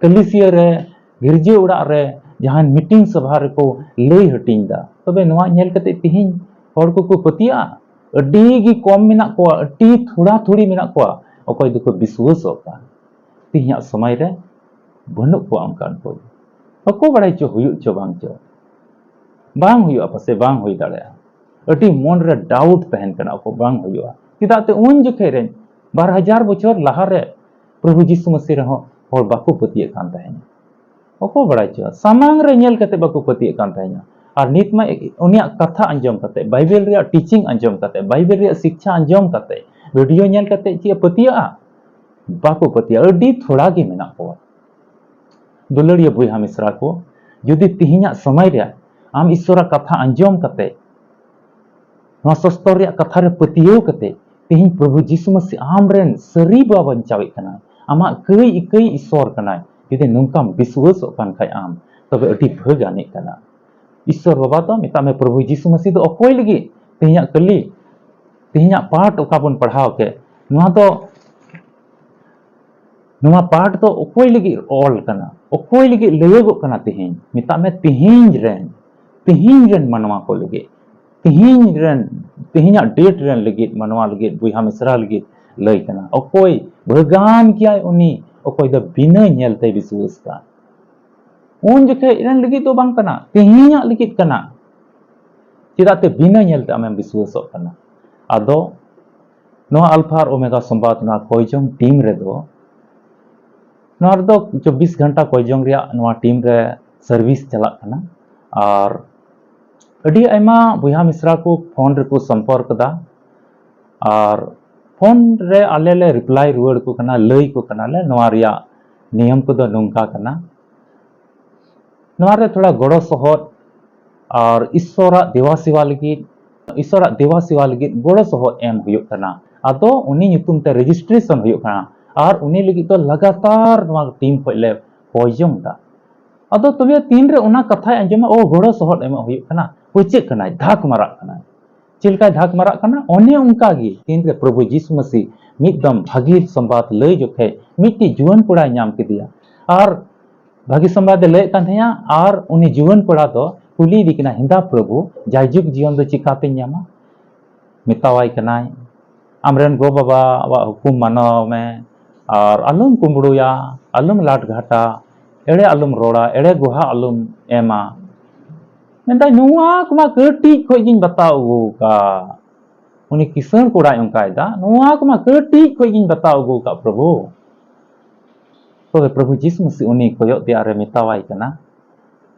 ᱠᱟᱹᱞᱤᱥᱤᱭᱟᱹ ᱨᱮ, ᱜᱤᱨᱡᱟᱹ ᱚᱲᱟᱜ ᱨᱮ, ᱡᱟᱦᱟᱱ ᱢᱤᱴᱤᱝ ᱥᱚᱵᱷᱟ ᱨᱮᱠᱚ ᱞᱟᱹᱭ ᱦᱟᱹᱴᱤᱧ ᱮᱫᱟ᱾ ᱛᱚᱵᱮ ᱱᱚᱣᱟ ᱧᱮᱞ ᱠᱟᱛᱮ ᱛᱤᱦᱤᱧ ᱦᱚᱲ ᱠᱚᱠᱚ ᱯᱟᱹᱛᱭᱟᱹᱜᱼᱟ? ᱟᱹᱰᱤ ᱜᱮ ᱠᱚᱢ ᱢᱮᱱᱟᱜ ᱠᱚᱣᱟ, ᱟᱹᱰᱤ ᱛᱷᱚᱲᱟ ᱛᱷᱩᱲᱤ ᱢᱮᱱᱟᱜ ᱠᱚᱣᱟ ᱚᱠᱚᱭ ᱫᱚᱠᱚ ᱵᱤᱥᱣᱟᱹᱥᱚᱜ ᱠᱟᱱ᱾ ᱛᱮᱦᱮᱧᱟᱜ ᱥᱚᱢᱚᱭ ᱨᱮ ᱵᱟᱹᱱᱩᱜ ᱠᱚᱣᱟ ᱚᱱᱠᱟᱱ ᱠᱚ᱾ ᱵᱟᱠᱚ ᱵᱟᱲᱟᱭ ᱪᱚ ᱦᱩᱭᱩᱜ ᱪᱚ ᱵᱟᱝ ᱪᱚ᱾ ᱵᱟᱝ ᱦᱩᱭᱩᱜᱼᱟ, ᱯᱟᱥᱮ ᱵᱟᱝ ᱦᱩᱭ ᱫᱟᱲᱮᱭᱟᱜᱼᱟ᱾ ᱟᱹᱰᱤ ᱢᱚᱱ ᱨᱮ ᱰᱟᱣᱩᱴ ᱛᱟᱦᱮᱱ ᱠᱟᱱᱟ, ᱚᱠᱚ ᱵᱟᱝ ᱦᱩᱭᱩᱜᱼᱟ᱾ ᱪᱮᱫᱟᱜ ᱛᱮ ᱩᱱ ᱡᱚᱠᱷᱮᱡ ᱨᱮ ᱵᱟᱨ ᱦᱟᱡᱟᱨ ᱵᱚᱪᱷᱚᱨ ᱞᱟᱦᱟ ᱨᱮ ᱯᱨᱚᱵᱷᱩ ᱡᱤᱥᱩ ᱢᱟᱹᱥᱤ ᱨᱮᱦᱚᱸ ᱦᱚᱲ ᱵᱟᱠᱚ ᱯᱟᱹᱛᱭᱟᱹᱜ ᱠᱟᱱ ᱛᱟᱦᱮᱱᱟ᱾ ᱚᱠᱚ ᱵᱟᱲᱟᱭ ᱪᱚ, ᱥᱟᱢᱟᱝ ᱨᱮ ᱧᱮᱞ ᱠᱟᱛᱮ ᱵᱟᱠᱚ ᱯᱟᱹᱛᱭᱟᱹᱜ ᱠᱟᱱ ᱛᱟᱦᱮᱱᱟ᱾ ᱟᱨ ᱱᱤᱛ ᱢᱟ ᱩᱱᱤᱭᱟᱜ ᱠᱟᱛᱷᱟ ᱟᱸᱡᱚᱢ ᱠᱟᱛᱮ, ᱵᱟᱭᱵᱮᱞ ᱨᱮᱭᱟᱜ ᱴᱤᱪᱤᱝ ᱟᱸᱡᱚᱢ ᱠᱟᱛᱮ, ᱵᱟᱭᱵᱮᱞ ᱨᱮᱭᱟᱜ ᱥᱤᱠᱪᱷᱟ ᱟᱸᱡᱚᱢ ᱠᱟᱛᱮ, ᱵᱷᱤᱰᱤᱭᱳ ᱧᱮᱞ ᱠᱟᱛᱮ ᱪᱮᱫ ᱮ ᱯᱟᱹᱛᱭᱟᱹᱜᱼᱟ? ᱵᱟᱠᱚ ᱯᱟᱹᱛᱭᱟᱹᱜᱼᱟ᱾ ᱟᱹᱰᱤ ᱛᱷᱚᱲᱟ ᱜᱮ ᱢᱮᱱᱟᱜ ᱠᱚᱣᱟ᱾ ᱫᱩᱞᱟᱹᱲᱤᱭᱟᱹ ᱵᱚᱭᱦᱟ ᱢᱤᱥᱨᱟ ᱠᱚ, ᱡᱩᱫᱤ ᱛᱮᱦᱮᱧᱟᱜ ᱥᱚᱢᱚᱭ ᱨᱮ ᱟᱢ ᱤᱥᱚᱨᱟᱜ ᱠᱟᱛᱷᱟ ᱟᱸᱡᱚᱢ ᱠᱟᱛᱮ, ᱱᱚᱣᱟ ᱥᱚᱥᱛᱚᱨ ᱨᱮᱭᱟᱜ ᱠᱟᱛᱷᱟ ᱨᱮ ᱯᱟᱹᱛᱭᱟᱹᱣ ᱠᱟᱛᱮ, ᱛᱮᱦᱮᱧ ᱯᱨᱚᱵᱷᱩ ᱡᱤᱥᱩ ᱢᱟᱹᱥᱤ ᱟᱢ ᱨᱮᱱ ᱥᱟᱹᱨᱤ ᱵᱟ ᱵᱟᱧᱪᱟᱣᱤᱡ ᱠᱟᱱᱟᱭ, ᱟᱢᱟᱜ ᱠᱟᱹᱭ ᱤᱠᱟᱹᱭ ᱤᱥᱚᱨ ᱠᱟᱱᱟᱭ, ᱡᱩᱫᱤ ᱱᱚᱝᱠᱟᱢ ᱵᱤᱥᱣᱟᱹᱥᱚᱜ ᱠᱟᱱ ᱠᱷᱟᱡ ᱟᱢ, ᱛᱚᱵᱮ ᱟᱹᱰᱤ ᱵᱷᱟᱹᱜᱟᱹᱱᱤᱡ ᱠᱟᱱᱟ᱾ ᱤᱥᱚᱨ ᱵᱟᱵᱟ ᱫᱚ ᱢᱮᱛᱟᱜ ᱢᱮ, ᱯᱨᱚᱵᱷᱩ ᱡᱤᱥᱩ ᱢᱟᱹᱥᱤ ᱫᱚ ᱚᱠᱚᱭ ᱞᱟᱹᱜᱤᱫ ᱛᱮᱦᱮᱧᱟᱜ ᱠᱟᱹᱞᱤ, ᱛᱮᱦᱮᱧᱟᱜ ᱯᱟᱴ ᱚᱠᱟ ᱵᱚᱱ ᱯᱟᱲᱦᱟᱣ ᱠᱮᱫ, ᱱᱚᱣᱟ ᱫᱚ ᱱᱚᱣᱟ ᱯᱟᱴ ᱫᱚ ᱚᱠᱚᱭ ᱞᱟᱹᱜᱤᱫ ᱚᱞ ᱠᱟᱱᱟ? ᱚᱠᱚᱭ ᱞᱟᱹᱜᱤᱫ ᱞᱟᱹᱭᱟᱹᱜᱚᱜ ᱠᱟᱱᱟ? ᱛᱮᱦᱮᱧ ᱢᱮᱛᱟᱜ ᱢᱮ, ᱛᱮᱦᱮᱧ ᱨᱮᱱ, ᱛᱮᱦᱮᱧ ᱨᱮᱱ ᱢᱟᱱᱣᱟ ᱠᱚ ᱞᱟᱹᱜᱤᱫ, ᱛᱮᱦᱮᱧ ᱨᱮᱱ, ᱛᱮᱦᱮᱧᱟᱜ ᱰᱮᱴ ᱨᱮᱱ ᱞᱟᱹᱜᱤᱫ, ᱢᱟᱱᱣᱟ ᱞᱟᱹᱜᱤᱫ, ᱵᱚᱭᱦᱟ ᱢᱤᱥᱨᱟ ᱞᱟᱹᱜᱤᱫ ᱞᱟᱹᱭ ᱠᱟᱱᱟ᱾ ᱚᱠᱚᱭ ᱵᱷᱟᱹᱜᱟᱱ ᱜᱮᱭᱟᱭ ᱩᱱᱤ, ᱚᱠᱚᱭ ᱫᱚ ᱵᱤᱱᱟᱹ ᱧᱮᱞ ᱛᱮᱭ ᱵᱤᱥᱣᱟᱹᱥ ᱠᱟᱱ᱾ ᱩᱱ ᱡᱚᱠᱷᱮᱡ ᱨᱮᱱ ᱞᱟᱹᱜᱤᱫ ᱫᱚ ᱵᱟᱝ ᱠᱟᱱᱟ, ᱛᱮᱦᱮᱧᱟᱜ ᱞᱟᱹᱜᱤᱫ ᱠᱟᱱᱟ᱾ ᱪᱮᱫᱟᱜ ᱛᱮ ᱵᱤᱱᱟᱹ ᱧᱮᱞ ᱛᱮ ᱟᱢᱮᱢ ᱵᱤᱥᱣᱟᱹᱥᱚᱜ ᱠᱟᱱᱟ? ᱟᱫᱚ ᱱᱚᱣᱟ ᱟᱞᱯᱷᱟ ᱟᱨ ᱳᱢᱮᱜᱟ ᱥᱚᱢᱵᱟᱫ, ᱱᱚᱣᱟ ᱠᱚᱭᱡᱚᱝ ᱴᱤᱢ ᱨᱮᱫᱚ, ᱱᱚᱣᱟ ᱨᱮᱫᱚ ᱪᱚᱵᱵᱤᱥ ᱜᱷᱚᱱᱴᱟ ᱠᱚᱭᱡᱚᱝ ᱨᱮᱭᱟᱜ ᱱᱚᱣᱟ ᱴᱤᱢ ᱨᱮ ᱥᱟᱨᱵᱷᱤᱥ ᱪᱟᱞᱟᱜ ᱠᱟᱱᱟ᱾ ᱟᱨ ᱟᱹᱰᱤ ᱟᱭᱢᱟ ᱵᱚᱭᱦᱟ ᱢᱤᱥᱨᱟ ᱠᱚ ᱯᱷᱳᱱ ᱨᱮᱠᱚ ᱥᱚᱢᱯᱚᱨᱠ ᱮᱫᱟ, ᱟᱨ ᱯᱷᱳᱱ ᱨᱮ ᱟᱞᱮ ᱞᱮ ᱨᱤᱯᱞᱟᱭ ᱨᱩᱣᱟᱹᱲ ᱠᱚ ᱠᱟᱱᱟ, ᱞᱟᱹᱭ ᱠᱚ ᱠᱟᱱᱟᱞᱮ, ᱱᱚᱣᱟ ᱨᱮᱭᱟᱜ ᱱᱤᱭᱚᱢ ᱠᱚᱫᱚ ᱱᱚᱝᱠᱟ ᱠᱟᱱᱟ᱾ ᱱᱚᱣᱟ ᱨᱮ ᱛᱷᱚᱲᱟ ᱜᱚᱲᱚ ᱥᱚᱦᱚᱫ ᱟᱨ ᱤᱥᱥᱚᱨᱟᱜ ᱫᱮᱵᱟ ᱥᱮᱵᱟ ᱞᱟᱹᱜᱤᱫ, ᱤᱥᱥᱚᱨᱟᱜ ᱫᱮᱵᱟ ᱥᱮᱵᱟ ᱞᱟᱹᱜᱤᱫ ᱜᱚᱲᱚ ᱥᱚᱦᱚᱫ ᱮᱢ ᱦᱩᱭᱩᱜ ᱠᱟᱱᱟ᱾ ᱟᱫᱚ ᱩᱱᱤ ᱧᱩᱛᱩᱢ ᱛᱮ registration ᱦᱩᱭᱩᱜ ᱠᱟᱱᱟ ᱟᱨ ᱩᱱᱤ ᱞᱟᱹᱜᱤᱫ ᱫᱚ ᱞᱟᱜᱟᱛᱟᱨ ᱱᱚᱣᱟ team ᱠᱷᱚᱱ ᱞᱮ ᱠᱚᱭ ᱡᱚᱝ ᱮᱫᱟ᱾ ᱟᱫᱚ ᱛᱚᱵᱮ ᱛᱤᱱᱨᱮ ᱚᱱᱟ ᱠᱟᱛᱷᱟᱭ ᱟᱸᱡᱚᱢᱟ, ᱳ, ᱜᱚᱲᱚ ᱥᱚᱦᱚᱫ ᱮᱢᱚᱜ ᱦᱩᱭᱩᱜ ᱠᱟᱱᱟ, ᱯᱟᱹᱪᱟᱹᱜ ᱠᱟᱱᱟᱭ, ᱫᱷᱟᱠ ᱢᱟᱨᱟᱜ ᱠᱟᱱᱟᱭ᱾ ᱪᱮᱫ ᱞᱮᱠᱟᱭ ᱫᱷᱟᱠ ᱢᱟᱨᱟᱜ ᱠᱟᱱᱟ, ᱚᱱᱮ ᱚᱱᱠᱟ ᱜᱮ ᱛᱤᱱᱨᱮ ᱯᱨᱚᱵᱷᱩ ᱡᱤᱥᱩ ᱢᱟᱹᱥᱤ ᱢᱤᱫ ᱫᱚᱢ ᱵᱷᱟᱹᱜᱤ ᱥᱚᱢᱵᱟᱫ ᱞᱟᱹᱭ ᱡᱚᱠᱷᱮᱡ ᱢᱤᱫᱴᱤᱡ ᱡᱩᱣᱟᱹᱱ ᱠᱚᱲᱟᱭ ᱧᱟᱢ ᱠᱮᱫᱮᱭᱟ᱾ ᱟᱨ ᱵᱷᱟᱹᱜᱤ ᱥᱚᱢᱵᱟᱫ ᱮ ᱞᱟᱹᱭᱮᱫ ᱠᱟᱱ ᱛᱟᱦᱮᱸᱭᱟ, ᱟᱨ ᱩᱱᱤ ᱡᱩᱣᱟᱹᱱ ᱠᱚᱲᱟ ᱫᱚ ᱠᱩᱞᱤᱭᱮᱫᱮ ᱠᱟᱱᱟ, ᱦᱮᱸᱫᱟ ᱯᱨᱚᱵᱷᱩ, ᱡᱟᱭᱡᱩᱜᱽ ᱡᱤᱭᱚᱱ ᱫᱚ ᱪᱤᱠᱟᱛᱤᱧ ᱧᱟᱢᱟ? ᱢᱮᱛᱟᱣᱟᱭ ᱠᱟᱱᱟᱭ, ᱟᱢᱨᱮᱱ ᱜᱚ ᱵᱟᱵᱟᱣᱟᱜ ᱦᱩᱠᱩᱢ ᱢᱟᱱᱟᱣ ᱢᱮ, ᱟᱨ ᱟᱞᱚᱢ ᱠᱩᱢᱵᱽᱲᱩᱭᱟ, ᱟᱞᱚᱢ ᱞᱟᱴ ᱜᱷᱟᱴᱟ, ᱮᱲᱮ ᱟᱞᱚᱢ ᱨᱚᱲᱟ, ᱮᱲᱮ ᱜᱚᱦᱟ ᱟᱞᱚᱢ ᱮᱢᱟ᱾ ᱢᱮᱱᱫᱟᱭ, ᱱᱚᱣᱟ ᱠᱚᱢᱟ ᱠᱟᱹᱴᱤᱡ ᱠᱷᱚᱡ ᱜᱤᱧ ᱵᱟᱛᱟᱣ ᱟᱹᱜᱩ ᱟᱠᱟᱫ᱾ ᱩᱱᱤ ᱠᱤᱥᱟᱹᱬ ᱠᱚᱲᱟᱭ ᱚᱱᱠᱟᱭᱮᱫᱟ, ᱱᱚᱣᱟ ᱠᱚᱢᱟ ᱠᱟᱹᱴᱤᱡ ᱠᱷᱚᱡ ᱜᱤᱧ ᱵᱟᱛᱟᱣ ᱟᱹᱜᱩ ᱟᱠᱟᱫ, ᱯᱨᱚᱵᱷᱩ᱾ ᱛᱚᱵᱮ ᱯᱨᱚᱵᱷᱩ ᱡᱤᱥᱩ ᱢᱟᱹᱥᱤ ᱩᱱᱤ ᱠᱚᱭᱚᱜ ᱛᱮ ᱟᱨᱮ ᱢᱮᱛᱟᱣᱟᱭ ᱠᱟᱱᱟ,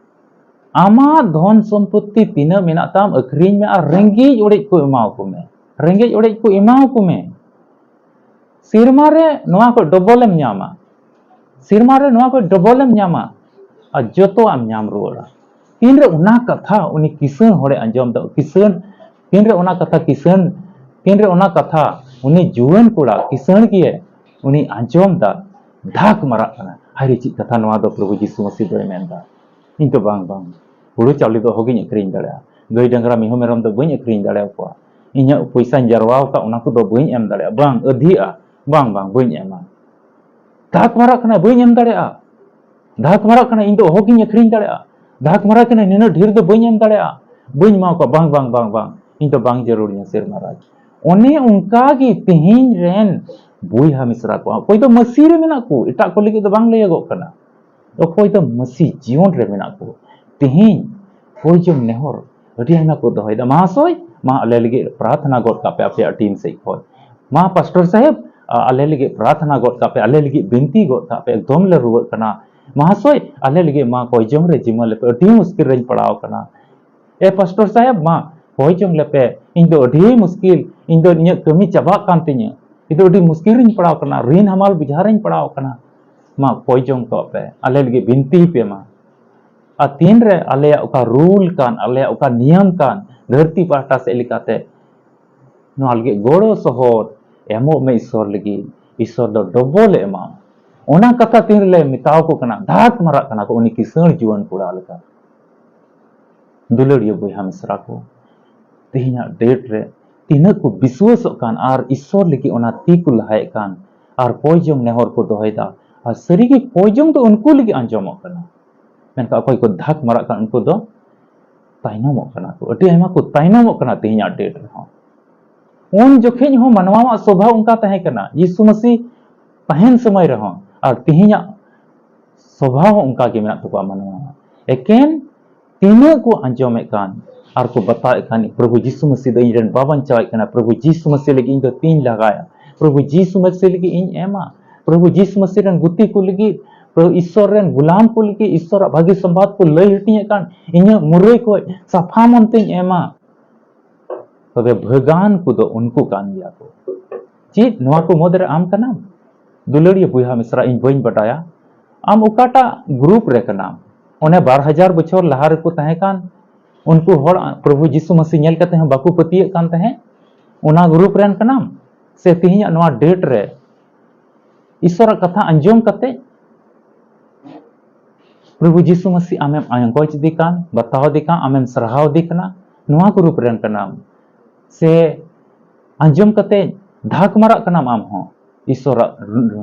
ᱟᱢᱟᱜ ᱫᱷᱚᱱ ᱥᱚᱢᱯᱚᱛᱛᱤ ᱛᱤᱱᱟᱹᱜ ᱢᱮᱱᱟᱜ ᱛᱟᱢ, ᱟᱹᱠᱷᱨᱤᱧ ᱢᱮ ᱟᱨ ᱨᱮᱸᱜᱮᱡ ᱚᱲᱮᱡ ᱠᱚ ᱮᱢᱟᱣᱟᱠᱚ ᱢᱮ᱾ ᱨᱮᱸᱜᱮᱡ ᱚᱲᱮᱡ ᱠᱚ ᱮᱢᱟᱣᱟᱠᱚ ᱢᱮ᱾ ᱥᱮᱨᱢᱟ ᱨᱮ ᱱᱚᱣᱟ ᱠᱷᱚᱱ double ᱮᱢ ᱧᱟᱢᱟ᱾ ᱥᱮᱨᱢᱟ ᱨᱮ ᱱᱚᱣᱟ ᱠᱷᱚᱱ double ᱮᱢ ᱧᱟᱢᱟ᱾ ᱟᱨ ᱡᱚᱛᱚᱣᱟᱜ ᱮᱢ ᱧᱟᱢ ᱨᱩᱣᱟᱹᱲᱟ᱾ ᱛᱤᱱᱨᱮ ᱚᱱᱟ ᱠᱟᱛᱷᱟ ᱩᱱᱤ ᱠᱤᱥᱟᱹᱬ ᱦᱚᱲᱮ ᱟᱸᱡᱚᱢ ᱫᱟ, ᱠᱤᱥᱟᱹᱬ, ᱛᱤᱱᱨᱮ ᱚᱱᱟ ᱠᱟᱛᱷᱟ ᱠᱤᱥᱟᱹᱬ, ᱛᱤᱱᱨᱮ ᱚᱱᱟ ᱠᱟᱛᱷᱟ ᱩᱱᱤ ᱡᱩᱣᱟᱹᱱ ᱠᱚᱲᱟ ᱠᱤᱥᱟᱹᱬ ᱜᱮ ᱩᱱᱤ ᱟᱸᱡᱚᱢ ᱫᱟ, ᱫᱷᱟᱠ ᱢᱟᱨᱟᱜ ᱠᱟᱱᱟ᱾ ᱦᱟᱭᱨᱮ, ᱪᱮᱫ ᱠᱟᱛᱷᱟ ᱱᱚᱣᱟ ᱫᱚ ᱯᱨᱚᱵᱷᱩ ᱡᱤᱥᱩ ᱢᱟᱹᱥᱤ ᱫᱚᱭ ᱢᱮᱱ ᱫᱟ? ᱤᱧ ᱫᱚ ᱵᱟᱝ, ᱵᱟᱝ, ᱦᱩᱲᱩ ᱪᱟᱣᱞᱮ ᱫᱚ ᱚᱦᱚᱜᱤᱧ ᱟᱹᱠᱷᱨᱤᱧ ᱫᱟᱲᱮᱭᱟᱜᱼᱟ᱾ ᱜᱟᱹᱭ ᱰᱟᱝᱨᱟ ᱢᱤᱦᱩ ᱢᱮᱨᱚᱢ ᱫᱚ ᱵᱟᱹᱧ ᱟᱹᱠᱷᱨᱤᱧ ᱫᱟᱲᱮᱭᱟᱠᱚᱣᱟ᱾ ᱤᱧᱟᱹᱜ ᱯᱚᱭᱥᱟᱧ ᱡᱟᱨᱣᱟ ᱟᱠᱟᱫ, ᱚᱱᱟ ᱠᱚᱫᱚ ᱵᱟᱹᱧ ᱮᱢ ᱫᱟᱲᱮᱭᱟᱜᱼᱟ᱾ ᱵᱟᱝ, ᱟᱹᱫᱷᱤᱜᱼᱟ᱾ ᱵᱟᱝ, ᱵᱟᱝ, ᱵᱟᱹᱧ ᱮᱢᱟ᱾ ᱫᱷᱟᱠ ᱢᱟᱨᱟᱜ ᱠᱟᱱᱟ, ᱵᱟᱹᱧ ᱮᱢ ᱫᱟᱲᱮᱭᱟᱜᱼᱟ᱾ ᱫᱷᱟᱠ ᱢᱟᱨᱟᱜ ᱠᱟᱱᱟ, ᱤᱧ ᱫᱚ ᱚᱦᱚᱜᱤᱧ ᱟᱹᱠᱷᱨᱤᱧ ᱫᱟᱲᱮᱭᱟᱜᱼᱟ᱾ ᱫᱷᱟᱠ ᱢᱟᱨᱟᱜ ᱠᱟᱱᱟ, ᱱᱤᱱᱟᱹᱜ ᱰᱷᱮᱨ ᱫᱚ ᱵᱟᱹᱧ ᱮᱢ ᱫᱟᱲᱮᱭᱟᱜᱼᱟ, ᱵᱟᱹᱧ ᱮᱢᱟ ᱠᱚᱣᱟ᱾ ᱵᱟᱝ, ᱵᱟᱝ, ᱵᱟᱝ, ᱵᱟᱝ, ᱤᱧ ᱫᱚ ᱵᱟᱝ ᱡᱟᱹᱨᱩᱲᱤᱧᱟ ᱥᱮᱨᱢᱟ ᱨᱟᱡᱽ᱾ ᱚᱱᱮ ᱚᱱᱠᱟ ᱜᱮ ᱛᱮᱦᱮᱧ ᱨᱮᱱ ᱵᱚᱭᱦᱟ ᱢᱤᱥᱨᱟ ᱠᱚ, ᱚᱠᱚᱭ ᱫᱚ ᱢᱟᱹᱥᱤ ᱨᱮ ᱢᱮᱱᱟᱜ ᱠᱚ, ᱮᱴᱟᱜ ᱠᱚ ᱞᱟᱹᱜᱤᱫ ᱫᱚ ᱵᱟᱝ ᱞᱟᱹᱭᱟᱹᱜᱚᱜ ᱠᱟᱱᱟ᱾ ᱚᱠᱚᱭ ᱫᱚ ᱢᱟᱹᱥᱤ ᱡᱤᱭᱚᱱ ᱨᱮ ᱢᱮᱱᱟᱜ ᱠᱚ, ᱛᱮᱦᱮᱧ ᱠᱚᱭ ᱡᱚᱝ ᱱᱮᱦᱚᱨ ᱟᱹᱰᱤ ᱟᱭᱢᱟ ᱠᱚ ᱫᱚᱦᱚᱭᱮᱫᱟ, ᱢᱟᱦᱟᱥᱚᱭ, ᱢᱟ ᱟᱞᱮ ᱞᱟᱹᱜᱤᱫ ᱯᱨᱟᱨᱛᱷᱱᱟ ᱜᱚᱫ ᱠᱟᱜ ᱯᱮ ᱟᱯᱮᱭᱟᱜ team ᱥᱮᱫ ᱠᱷᱚᱱ᱾ ᱢᱟ ᱯᱟᱥᱴᱚᱨ ᱥᱟᱦᱮᱵᱽ, ᱟ-, ᱟᱞᱮ ᱞᱟᱹᱜᱤᱫ ᱯᱨᱟᱨᱛᱷᱱᱟ ᱜᱚᱫ ᱠᱟᱜ ᱯᱮ, ᱟᱞᱮ ᱞᱟᱹᱜᱤᱫ ᱵᱤᱱᱛᱤ ᱜᱚᱫ ᱠᱟᱜ ᱯᱮ, ᱮᱠᱫᱚᱢ ᱞᱮ ᱨᱩᱣᱟᱹᱜ ᱠᱟᱱᱟ᱾ ᱢᱟᱦᱟᱥᱚᱭ, ᱟᱞᱮ ᱞᱟᱹᱜᱤᱫ ᱢᱟ ᱠᱚᱭ ᱡᱚᱝ ᱨᱮ ᱡᱤᱢᱟᱹ ᱞᱮᱯᱮ, ᱟᱹᱰᱤ ᱢᱩᱥᱠᱤᱞ ᱨᱮᱧ ᱯᱟᱲᱟᱣ ᱠᱟᱱᱟ᱾ ᱮ ᱯᱟᱥᱴᱚᱨ ᱥᱟᱦᱮᱵᱽ, ᱢᱟ ᱠᱚᱭ ᱡᱚᱝ ᱞᱮᱯᱮ, ᱤᱧ ᱫᱚ ᱟᱹᱰᱤ ᱢᱩᱥᱠᱤᱞ, ᱤᱧ ᱫᱚ ᱤᱧᱟᱹᱜ ᱠᱟᱹᱢᱤ ᱪᱟᱵᱟᱜ ᱠᱟᱱ ᱛᱤᱧᱟᱹ, ᱤᱧ ᱫᱚ ᱟᱹᱰᱤ ᱢᱩᱥᱠᱤᱞ ᱨᱤᱧ ᱯᱟᱲᱟᱣ ᱠᱟᱱᱟ, ᱨᱤᱱ ᱦᱟᱢᱟᱞ ᱵᱚᱡᱷᱟ ᱨᱤᱧ ᱯᱟᱲᱟᱣ ᱠᱟᱱᱟ᱾ ᱢᱟ ᱠᱚᱭ ᱡᱚᱝ ᱠᱚᱜ ᱯᱮ, ᱟᱞᱮ ᱞᱟᱹᱜᱤᱫ ᱵᱤᱱᱛᱤᱭ ᱯᱮ ᱢᱟ᱾ ᱟᱨ ᱛᱤᱱᱨᱮ ᱟᱞᱮᱭᱟᱜ ᱚᱠᱟ ᱨᱩᱞ ᱠᱟᱱ, ᱟᱞᱮᱭᱟᱜ ᱚᱠᱟ ᱱᱤᱭᱚᱢ ᱠᱟᱱ, ᱫᱷᱟᱹᱨᱛᱤ ᱯᱟᱦᱴᱟ ᱥᱮᱫ ᱞᱮᱠᱟᱛᱮ ᱱᱚᱣᱟ ᱞᱟᱹᱜᱤᱫ ᱜᱚᱲᱚ ᱥᱚᱦᱚᱫ ᱮᱢᱚᱜ ᱢᱮ ᱤᱥᱚᱨ ᱞᱟᱹᱜᱤᱫ, ᱤᱥᱚᱨ ᱫᱚ ᱰᱚᱵᱚᱞ ᱮ ᱮᱢᱟ᱾ ᱚᱱᱟ ᱠᱟᱛᱷᱟ ᱛᱤᱱ ᱨᱮᱞᱮ ᱢᱮᱛᱟᱣ ᱠᱚ ᱠᱟᱱᱟ, ᱫᱷᱟᱠ ᱢᱟᱨᱟᱜ ᱠᱟᱱᱟ ᱠᱚ ᱩᱱᱤ ᱠᱤᱥᱟᱹᱬ ᱡᱩᱣᱟᱹᱱ ᱠᱚᱲᱟ ᱞᱮᱠᱟ᱾ ᱫᱩᱞᱟᱹᱲᱤᱭᱟᱹ ᱵᱚᱭᱦᱟ ᱢᱤᱥᱨᱟ ᱠᱚ, ᱛᱮᱦᱮᱧᱟᱜ date ᱨᱮ ᱛᱤᱱᱟᱹᱜ ᱠᱚ ᱵᱤᱥᱣᱟᱹᱥᱚᱜ ᱠᱟᱱ ᱟᱨ ᱤᱥᱚᱨ ᱞᱟᱹᱜᱤᱫ ᱚᱱᱟ ᱛᱤ ᱠᱚ ᱞᱟᱦᱟᱭᱮᱫ ᱠᱟᱱ ᱟᱨ ᱯᱚᱭᱡᱚᱝ ᱱᱮᱦᱚᱨ ᱠᱚ ᱫᱚᱦᱚᱭᱮᱫᱟ, ᱟᱨ ᱥᱟᱹᱨᱤᱜᱮ ᱯᱚᱭᱡᱚᱝ ᱫᱚ ᱩᱱᱠᱩ ᱞᱟᱹᱜᱤᱫ ᱟᱸᱡᱚᱢᱚᱜ ᱠᱟᱱᱟ, ᱢᱮᱱᱠᱷᱟᱱ ᱚᱠᱚᱭ ᱠᱚ ᱫᱷᱟᱠ ᱢᱟᱨᱟᱜ ᱠᱟᱱ ᱩᱱᱠᱩ ᱫᱚ ᱛᱟᱭᱱᱚᱢᱚᱜ ᱠᱟᱱᱟ ᱠᱚ, ᱟᱹᱰᱤ ᱟᱭᱢᱟ ᱠᱚ ᱛᱟᱭᱱᱚᱢᱚᱜ ᱠᱟᱱᱟ ᱛᱮᱦᱮᱧᱟᱜ date ᱨᱮᱦᱚᱸ᱾ ᱩᱱ ᱡᱚᱠᱷᱮᱡ ᱦᱚᱸ ᱢᱟᱱᱣᱟᱣᱟᱜ ᱥᱚᱵᱷᱟᱣ ᱚᱱᱠᱟ ᱛᱟᱦᱮᱸ ᱠᱟᱱᱟ, ᱡᱤᱥᱩ ᱢᱟᱹᱥᱤ ᱛᱟᱦᱮᱱ ᱥᱚᱢᱚᱭ ᱨᱮᱦᱚᱸ ᱟᱨ ᱛᱮᱦᱮᱧᱟᱜ ᱥᱚᱵᱷᱟᱣ ᱦᱚᱸ ᱚᱱᱠᱟ ᱜᱮ ᱢᱮᱱᱟᱜ ᱛᱟᱠᱚᱣᱟ ᱢᱟᱱᱣᱟᱣᱟᱜ᱾ ᱮᱠᱮᱱ ᱛᱤᱱᱟᱹᱜ ᱠᱚ ᱟᱸᱡᱚᱢᱮᱫ ᱠᱟᱱ ᱟᱨ ᱠᱚ ᱵᱟᱛᱟᱣᱮᱫ ᱠᱟᱱ, "ᱯᱨᱚᱵᱷᱩ ᱡᱤᱥᱩ ᱢᱟᱹᱥᱤ ᱫᱚ ᱤᱧ ᱨᱮᱱ ᱵᱟᱵᱟᱧᱪᱟᱣᱤᱡ ᱠᱟᱱᱟ, ᱯᱨᱚᱵᱷᱩ ᱡᱤᱥᱩ ᱢᱟᱹᱥᱤ ᱞᱟᱹᱜᱤᱫ ᱤᱧ ᱫᱚ ᱛᱤᱧ ᱞᱟᱜᱟᱭᱟ, ᱯᱨᱚᱵᱷᱩ ᱡᱤᱥᱩ ᱢᱟᱹᱥᱤ ᱞᱟᱹᱜᱤᱫ ᱤᱧ ᱮᱢᱟ, ᱯᱨᱚᱵᱷᱩ ᱡᱤᱥᱩ ᱢᱟᱹᱥᱤ ᱨᱮᱱ ᱜᱩᱛᱤ ᱠᱚ ᱞᱟᱹᱜᱤᱫ, ᱯᱨᱚᱵᱷᱩ ᱤᱥᱚᱨ ᱨᱮᱱ ᱜᱩᱞᱟᱢ ᱠᱚ ᱞᱟᱹᱜᱤᱫ, ᱤᱥᱚᱨᱟᱜ ᱵᱷᱟᱹᱜᱤ ᱥᱚᱢᱵᱟᱫ ᱠᱚ ᱞᱟᱹᱭ ᱦᱟᱹᱴᱤᱧᱮᱫ ᱠᱟᱱ, ᱤᱧᱟᱹᱜ ᱢᱩᱨᱟᱹᱭ ᱠᱷᱚᱡ ᱥᱟᱯᱷᱟ ᱢᱚᱱᱛᱮᱧ ᱮᱢᱟ᱾" ᱛᱚᱵᱮ ᱵᱷᱟᱹᱜᱟᱱ ᱠᱚᱫᱚ ᱩᱱᱠᱩ ᱠᱟᱱ ᱜᱮᱭᱟ ᱠᱚ᱾ ᱪᱮᱫ ᱱᱚᱣᱟ ᱠᱚ ᱢᱩᱫᱽᱨᱮ ᱟᱢ ᱠᱟᱱᱟᱢ? ᱫᱩᱞᱟᱹᱲᱤᱭᱟᱹ ᱵᱚᱭᱦᱟ ᱢᱤᱥᱨᱟ, ᱤᱧ ᱵᱟᱹᱧ ᱵᱟᱰᱟᱭᱟ ᱟᱢ ᱚᱠᱟᱴᱟᱜ group ᱨᱮ ᱠᱟᱱᱟᱢ᱾ ᱚᱱᱮ ᱵᱟᱨ ᱦᱟᱡᱟᱨ ᱵᱚᱪᱷᱚᱨ ᱞᱟᱦᱟ ᱨᱮᱠᱚ ᱛᱟᱦᱮᱸ ᱠᱟᱱ ᱩᱱᱠᱩ ᱦᱚᱲ ᱯᱨᱚᱵᱷᱩ ᱡᱤᱥᱩ ᱢᱟᱹᱥᱤ ᱧᱮᱞ ᱠᱟᱛᱮ ᱦᱚᱸ ᱵᱟᱠᱚ ᱯᱟᱹᱛᱭᱟᱹᱜ ᱠᱟᱱ ᱛᱟᱦᱮᱸᱫ, ᱚᱱᱟ group ᱨᱮᱱ ᱠᱟᱱᱟᱢ? ᱥᱮ ᱛᱮᱦᱮᱧᱟᱜ ᱱᱚᱣᱟ date ᱨᱮ ᱤᱥᱚᱨᱟᱜ ᱠᱟᱛᱷᱟ ᱟᱸᱡᱚᱢ ᱠᱟᱛᱮ ᱯᱨᱚᱵᱷᱩ ᱡᱤᱥᱩ ᱢᱟᱹᱥᱤ ᱟᱢᱮᱢ ᱟᱸᱜᱚᱪ ᱤᱫᱤ ᱠᱟᱱ, ᱵᱟᱛᱟᱣ ᱤᱫᱤ ᱠᱟᱱ, ᱟᱢᱮᱢ ᱥᱟᱨᱦᱟᱣ ᱤᱫᱤ ᱠᱟᱱᱟ, ᱱᱚᱣᱟ group ᱨᱮᱱ ᱠᱟᱱᱟᱢ? ᱥᱮ ᱟᱸᱡᱚᱢ ᱠᱟᱛᱮ ᱫᱷᱟᱠ ᱢᱟᱨᱟᱜ ᱠᱟᱱᱟᱢ ᱟᱢ ᱦᱚᱸ? ᱤᱥᱚᱨᱟᱜ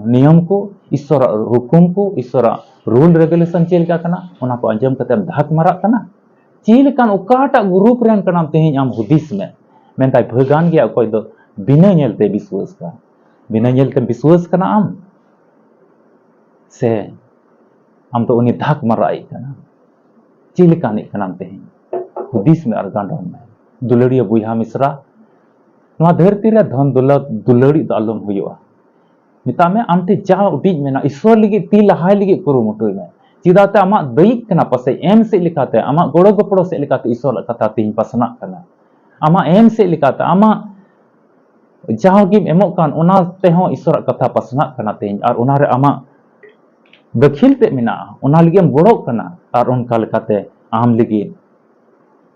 ᱱᱤᱭᱚᱢ ᱠᱚ, ᱤᱥᱚᱨᱟᱜ ᱦᱩᱠᱩᱢ ᱠᱚ, ᱤᱥᱚᱨᱟᱜ rule regulation ᱪᱮᱫ ᱞᱮᱠᱟ ᱠᱟᱱᱟ, ᱚᱱᱟ ᱠᱚ ᱟᱸᱡᱚᱢ ᱠᱟᱛᱮᱢ ᱫᱷᱟᱠ ᱢᱟᱨᱟᱜ ᱠᱟᱱᱟ? ᱪᱮᱫ ᱞᱮᱠᱟᱱ ᱚᱠᱟᱴᱟᱜ group ᱨᱮᱱ ᱠᱟᱱᱟᱢ ᱛᱮᱦᱮᱧ ᱟᱢ ᱦᱩᱫᱤᱥ ᱢᱮ᱾ ᱢᱮᱱᱛᱟᱭ ᱵᱷᱟᱹᱜᱟᱱ ᱜᱮᱭᱟ ᱚᱠᱚᱭ ᱫᱚ ᱵᱤᱱᱟᱹ ᱧᱮᱞᱛᱮ ᱵᱤᱥᱣᱟᱹᱥ ᱠᱟᱱ᱾ ᱵᱤᱱᱟᱹ ᱧᱮᱞᱛᱮᱢ ᱵᱤᱥᱣᱟᱹᱥ ᱠᱟᱱᱟ ᱟᱢ? ᱥᱮ ᱟᱢ ᱫᱚ ᱩᱱᱤ ᱫᱷᱟᱠ ᱢᱟᱨᱟᱜ ᱤᱡ ᱠᱟᱱᱟ? ᱪᱮᱫ ᱞᱮᱠᱟᱱᱤᱡ ᱠᱟᱱᱟᱢ ᱛᱮᱦᱮᱧ? ᱦᱩᱫᱤᱥ ᱢᱮ ᱟᱨ ᱜᱟᱸᱰᱚᱱ ᱢᱮ᱾ ᱫᱩᱞᱟᱹᱲᱤᱭᱟᱹ ᱵᱚᱭᱦᱟ ᱢᱤᱥᱨᱟ, ᱱᱚᱣᱟ ᱫᱷᱟᱹᱨᱛᱤ ᱨᱮ ᱫᱷᱚᱱ ᱫᱚᱞᱟ-, ᱫᱩᱞᱟᱹᱲᱤᱡ ᱫᱚ ᱟᱞᱚᱢ ᱦᱩᱭᱩᱜᱼᱟ᱾ ᱢᱮᱛᱟᱜ ᱢᱮ, ᱟᱢ ᱴᱷᱮᱱ ᱡᱟ ᱩᱰᱤᱡ ᱢᱮᱱᱟᱜ, ᱤᱥᱚᱨ ᱞᱟᱹᱜᱤᱫ ᱛᱤ ᱞᱟᱦᱟᱭ ᱞᱟᱹᱜᱤᱫ ᱠᱩᱨᱩᱢᱩᱴᱩᱭ ᱢᱮ᱾ ᱪᱮᱫᱟᱜ ᱛᱮ ᱟᱢᱟᱜ ᱫᱟᱹᱭᱤᱠ ᱠᱟᱱᱟ ᱯᱟᱥᱮᱡ, ᱮᱢ ᱥᱮᱫ ᱞᱮᱠᱟᱛᱮ, ᱟᱢᱟᱜ ᱜᱚᱲᱚ ᱜᱚᱯᱚᱲᱚ ᱥᱮᱫ ᱞᱮᱠᱟᱛᱮ ᱤᱥᱚᱨᱟᱜ ᱠᱟᱛᱷᱟ ᱛᱮᱦᱮᱧ ᱯᱟᱥᱱᱟᱜ ᱠᱟᱱᱟ᱾ ᱟᱢᱟᱜ ᱮᱢ ᱥᱮᱫ ᱞᱮᱠᱟᱛᱮ, ᱟᱢᱟᱜ ᱡᱟᱦᱟᱸ ᱜᱮᱢ ᱮᱢᱚᱜ ᱠᱟᱱ, ᱚᱱᱟ ᱛᱮᱦᱚᱸ ᱤᱥᱚᱨᱟᱜ ᱠᱟᱛᱷᱟ ᱯᱟᱥᱱᱟᱜ ᱠᱟᱱᱟ ᱛᱮᱦᱮᱧ, ᱟᱨ ᱚᱱᱟᱨᱮ ᱟᱢᱟᱜ ᱫᱟᱹᱠᱷᱤᱞ ᱛᱮ ᱢᱮᱱᱟᱜᱼᱟ, ᱚᱱᱟ ᱞᱟᱹᱜᱤᱫ ᱮᱢ ᱜᱚᱲᱚᱜ ᱠᱟᱱᱟ᱾ ᱟᱨ ᱚᱱᱠᱟ ᱞᱮᱠᱟᱛᱮ ᱟᱢ ᱞᱟᱹᱜᱤᱫ,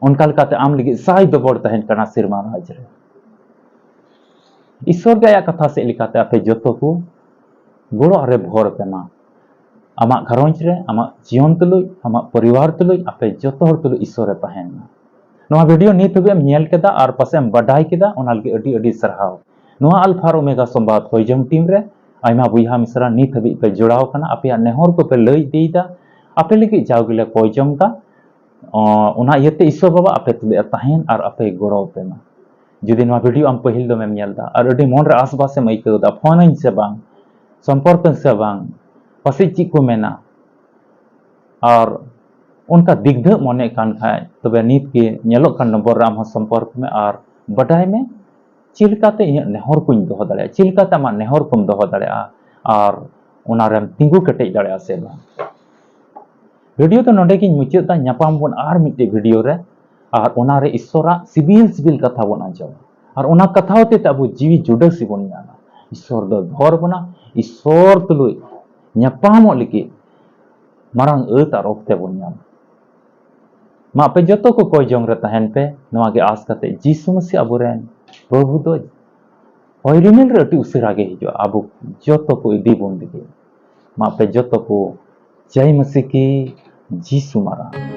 ᱚᱱᱠᱟ ᱞᱮᱠᱟᱛᱮ ᱟᱢ ᱞᱟᱹᱜᱤᱫ ᱥᱟᱭ ᱫᱚᱵᱚᱲ ᱛᱟᱦᱮᱱ ᱠᱟᱱᱟ ᱥᱮᱨᱢᱟ ᱨᱟᱡᱽ ᱨᱮ᱾ ᱤᱥᱚᱨ ᱜᱮ ᱟᱭᱟᱜ ᱠᱟᱛᱷᱟ ᱥᱮᱫ ᱞᱮᱠᱟᱛᱮ ᱟᱯᱮ ᱡᱚᱛᱚ ᱠᱚ ᱜᱚᱲᱚ ᱟᱨᱮ ᱵᱷᱚᱨ ᱯᱮ ᱢᱟ᱾ ᱟᱢᱟᱜ ᱜᱷᱟᱨᱚᱸᱡᱽ ᱨᱮ, ᱟᱢᱟᱜ ᱡᱤᱭᱚᱱ ᱛᱩᱞᱩᱡ, ᱟᱢᱟᱜ ᱯᱚᱨᱤᱵᱟᱨ ᱛᱩᱞᱩᱡ, ᱟᱯᱮ ᱡᱚᱛᱚ ᱦᱚᱲ ᱛᱩᱞᱩᱡ ᱤᱥᱚᱨᱮ ᱛᱟᱦᱮᱱ ᱢᱟ᱾ ᱱᱚᱣᱟ ᱵᱷᱤᱰᱤᱭᱳ ᱱᱤᱛ ᱦᱟᱹᱵᱤᱡ ᱮᱢ ᱧᱮᱞ ᱠᱮᱫᱟ ᱟᱨ ᱯᱟᱥᱮᱡ ᱮᱢ ᱵᱟᱰᱟᱭ ᱠᱮᱫᱟ, ᱚᱱᱟ ᱞᱟᱹᱜᱤᱫ ᱟᱹᱰᱤ ᱟᱹᱰᱤ ᱥᱟᱨᱦᱟᱣ᱾ ᱱᱚᱣᱟ ᱟᱞᱯᱷᱟ ᱟᱨ ᱳᱢᱮᱜᱟ ᱥᱚᱢᱵᱟᱫ ᱦᱚᱭᱡᱚᱢ ᱴᱤᱢ ᱨᱮ ᱟᱭᱢᱟ ᱵᱚᱭᱦᱟ ᱢᱤᱥᱨᱟ ᱱᱤᱛ ᱦᱟᱹᱵᱤᱡ ᱯᱮ ᱡᱚᱲᱟᱣ ᱠᱟᱱᱟ, ᱟᱯᱮᱭᱟᱜ ᱱᱮᱦᱚᱨ ᱠᱚᱯᱮ ᱞᱟᱹᱭ ᱤᱫᱤᱭᱮᱫᱟ, ᱟᱯᱮ ᱞᱟᱹᱜᱤᱫ ᱡᱟᱣ ᱜᱮᱞᱮ ᱠᱚᱭ ᱡᱚᱝ ᱮᱫᱟ᱾ ᱚ, ᱚᱱᱟ ᱤᱭᱟᱹᱛᱮ ᱤᱥᱚᱨ ᱵᱟᱵᱟ ᱟᱯᱮ ᱛᱩᱞᱩᱡ ᱮ ᱛᱟᱦᱮᱱ ᱟᱨ ᱟᱯᱮ ᱜᱚᱲᱚ ᱟᱯᱮ ᱢᱟ᱾ ᱡᱩᱫᱤ ᱱᱚᱣᱟ ᱵᱷᱤᱰᱤᱭᱳ ᱟᱢ ᱯᱟᱹᱦᱤᱞ ᱫᱚᱢᱮᱢ ᱧᱮᱞ ᱮᱫᱟ ᱟᱨ ᱟᱹᱰᱤ ᱢᱚᱱᱨᱮ ᱟᱥᱵᱟᱥ ᱮᱢ ᱟᱹᱭᱠᱟᱹᱣ ᱮᱫᱟ, ᱯᱷᱳᱱᱟᱹᱧ ᱥᱮ ᱵᱟᱝ, ᱥᱚᱢᱯᱚᱨᱠᱟᱹᱧ ᱥᱮ ᱵᱟᱝ, ᱯᱟᱥᱮᱡ ᱪᱮᱫ ᱠᱚ ᱢᱮᱱᱟ, ᱟᱨ ᱚᱱᱠᱟ ᱫᱤᱜᱽᱫᱷᱟᱹᱜ ᱢᱚᱱᱮᱜ ᱠᱟᱱ ᱠᱷᱟᱡ, ᱛᱚᱵᱮ ᱱᱤᱛ ᱜᱮ ᱧᱮᱞᱚᱜ ᱠᱟᱱ ᱱᱚᱢᱵᱚᱨ ᱨᱮ ᱟᱢ ᱦᱚᱸ ᱥᱚᱢᱯᱚᱨᱠ ᱢᱮ ᱟᱨ ᱵᱟᱰᱟᱭ ᱢᱮ ᱪᱮᱫ ᱞᱮᱠᱟᱛᱮ ᱤᱧᱟᱹᱜ ᱱᱮᱦᱚᱨ ᱠᱚᱧ ᱫᱚᱦᱚ ᱫᱟᱲᱮᱭᱟᱜᱼᱟ, ᱪᱮᱫ ᱞᱮᱠᱟᱛᱮ ᱟᱢᱟᱜ ᱱᱮᱦᱚᱨ ᱠᱚᱢ ᱫᱚᱦᱚ ᱫᱟᱲᱮᱭᱟᱜᱼᱟ ᱟᱨ ᱚᱱᱟ ᱨᱮᱢ ᱛᱤᱸᱜᱩ ᱠᱮᱴᱮᱡ ᱫᱟᱲᱮᱭᱟᱜᱼᱟ ᱥᱮ ᱵᱟᱝ᱾ ᱵᱷᱤᱰᱤᱭᱳ ᱫᱚ ᱱᱚᱰᱮ ᱜᱤᱧ ᱢᱩᱪᱟᱹᱫ ᱮᱫᱟ᱾ ᱧᱟᱯᱟᱢ ᱵᱚᱱ ᱟᱨ ᱢᱤᱫᱴᱮᱡ ᱵᱷᱤᱰᱤᱭᱳ ᱨᱮ, ᱟᱨ ᱚᱱᱟ ᱨᱮ ᱤᱥᱚᱨᱟᱜ ᱥᱤᱵᱤᱞ ᱥᱤᱵᱤᱞ ᱠᱟᱛᱷᱟ ᱵᱚᱱ ᱟᱸᱡᱚᱢᱟ, ᱟᱨ ᱚᱱᱟ ᱠᱟᱛᱷᱟ ᱦᱚᱛᱮ ᱛᱮ ᱟᱵᱚ ᱡᱤᱣᱤ ᱡᱩᱰᱟᱹᱥᱤ ᱵᱚᱱ ᱧᱟᱢᱟ᱾ ᱤᱥᱚᱨ ᱫᱚ ᱵᱷᱚᱨ ᱵᱚᱱᱟ, ᱤᱥᱚᱨ ᱛᱩᱞᱩᱡ ᱧᱟᱯᱟᱢᱚᱜ ᱞᱟᱹᱜᱤᱫ ᱢᱟᱨᱟᱝ ᱟᱹᱛ ᱟᱨ ᱚᱠᱛᱮ ᱵᱚᱱ ᱧᱟᱢᱟ᱾ ᱢᱟ ᱟᱯᱮ ᱡᱚᱛᱚ ᱠᱚ ᱠᱚᱭ ᱡᱚᱝ ᱨᱮ ᱛᱟᱦᱮᱱ ᱯᱮ, ᱱᱚᱣᱟ ᱜᱮ ᱟᱸᱥ ᱠᱟᱛᱮ ᱡᱤᱥᱩ ᱢᱟᱹᱥᱤ ᱟᱵᱚᱨᱮᱱ ᱯᱨᱚᱵᱷᱩ ᱫᱚ ᱦᱚᱭ ᱨᱤᱢᱤᱞ ᱨᱮ ᱟᱹᱰᱤ ᱩᱥᱟᱹᱨᱟ ᱜᱮ ᱦᱤᱡᱩᱜᱼᱟ, ᱟᱵᱚ ᱡᱚᱛᱚ ᱠᱚ ᱤᱫᱤ ᱵᱚᱱ ᱞᱟᱹᱜᱤᱫ᱾ ᱢᱟ ᱟᱯᱮ ᱡᱚᱛᱚ ᱠᱚ ᱡᱟᱭ ᱢᱟᱹᱥᱤ ᱠᱤ ᱡᱤᱥᱩ ᱢᱟᱨᱟᱝ᱾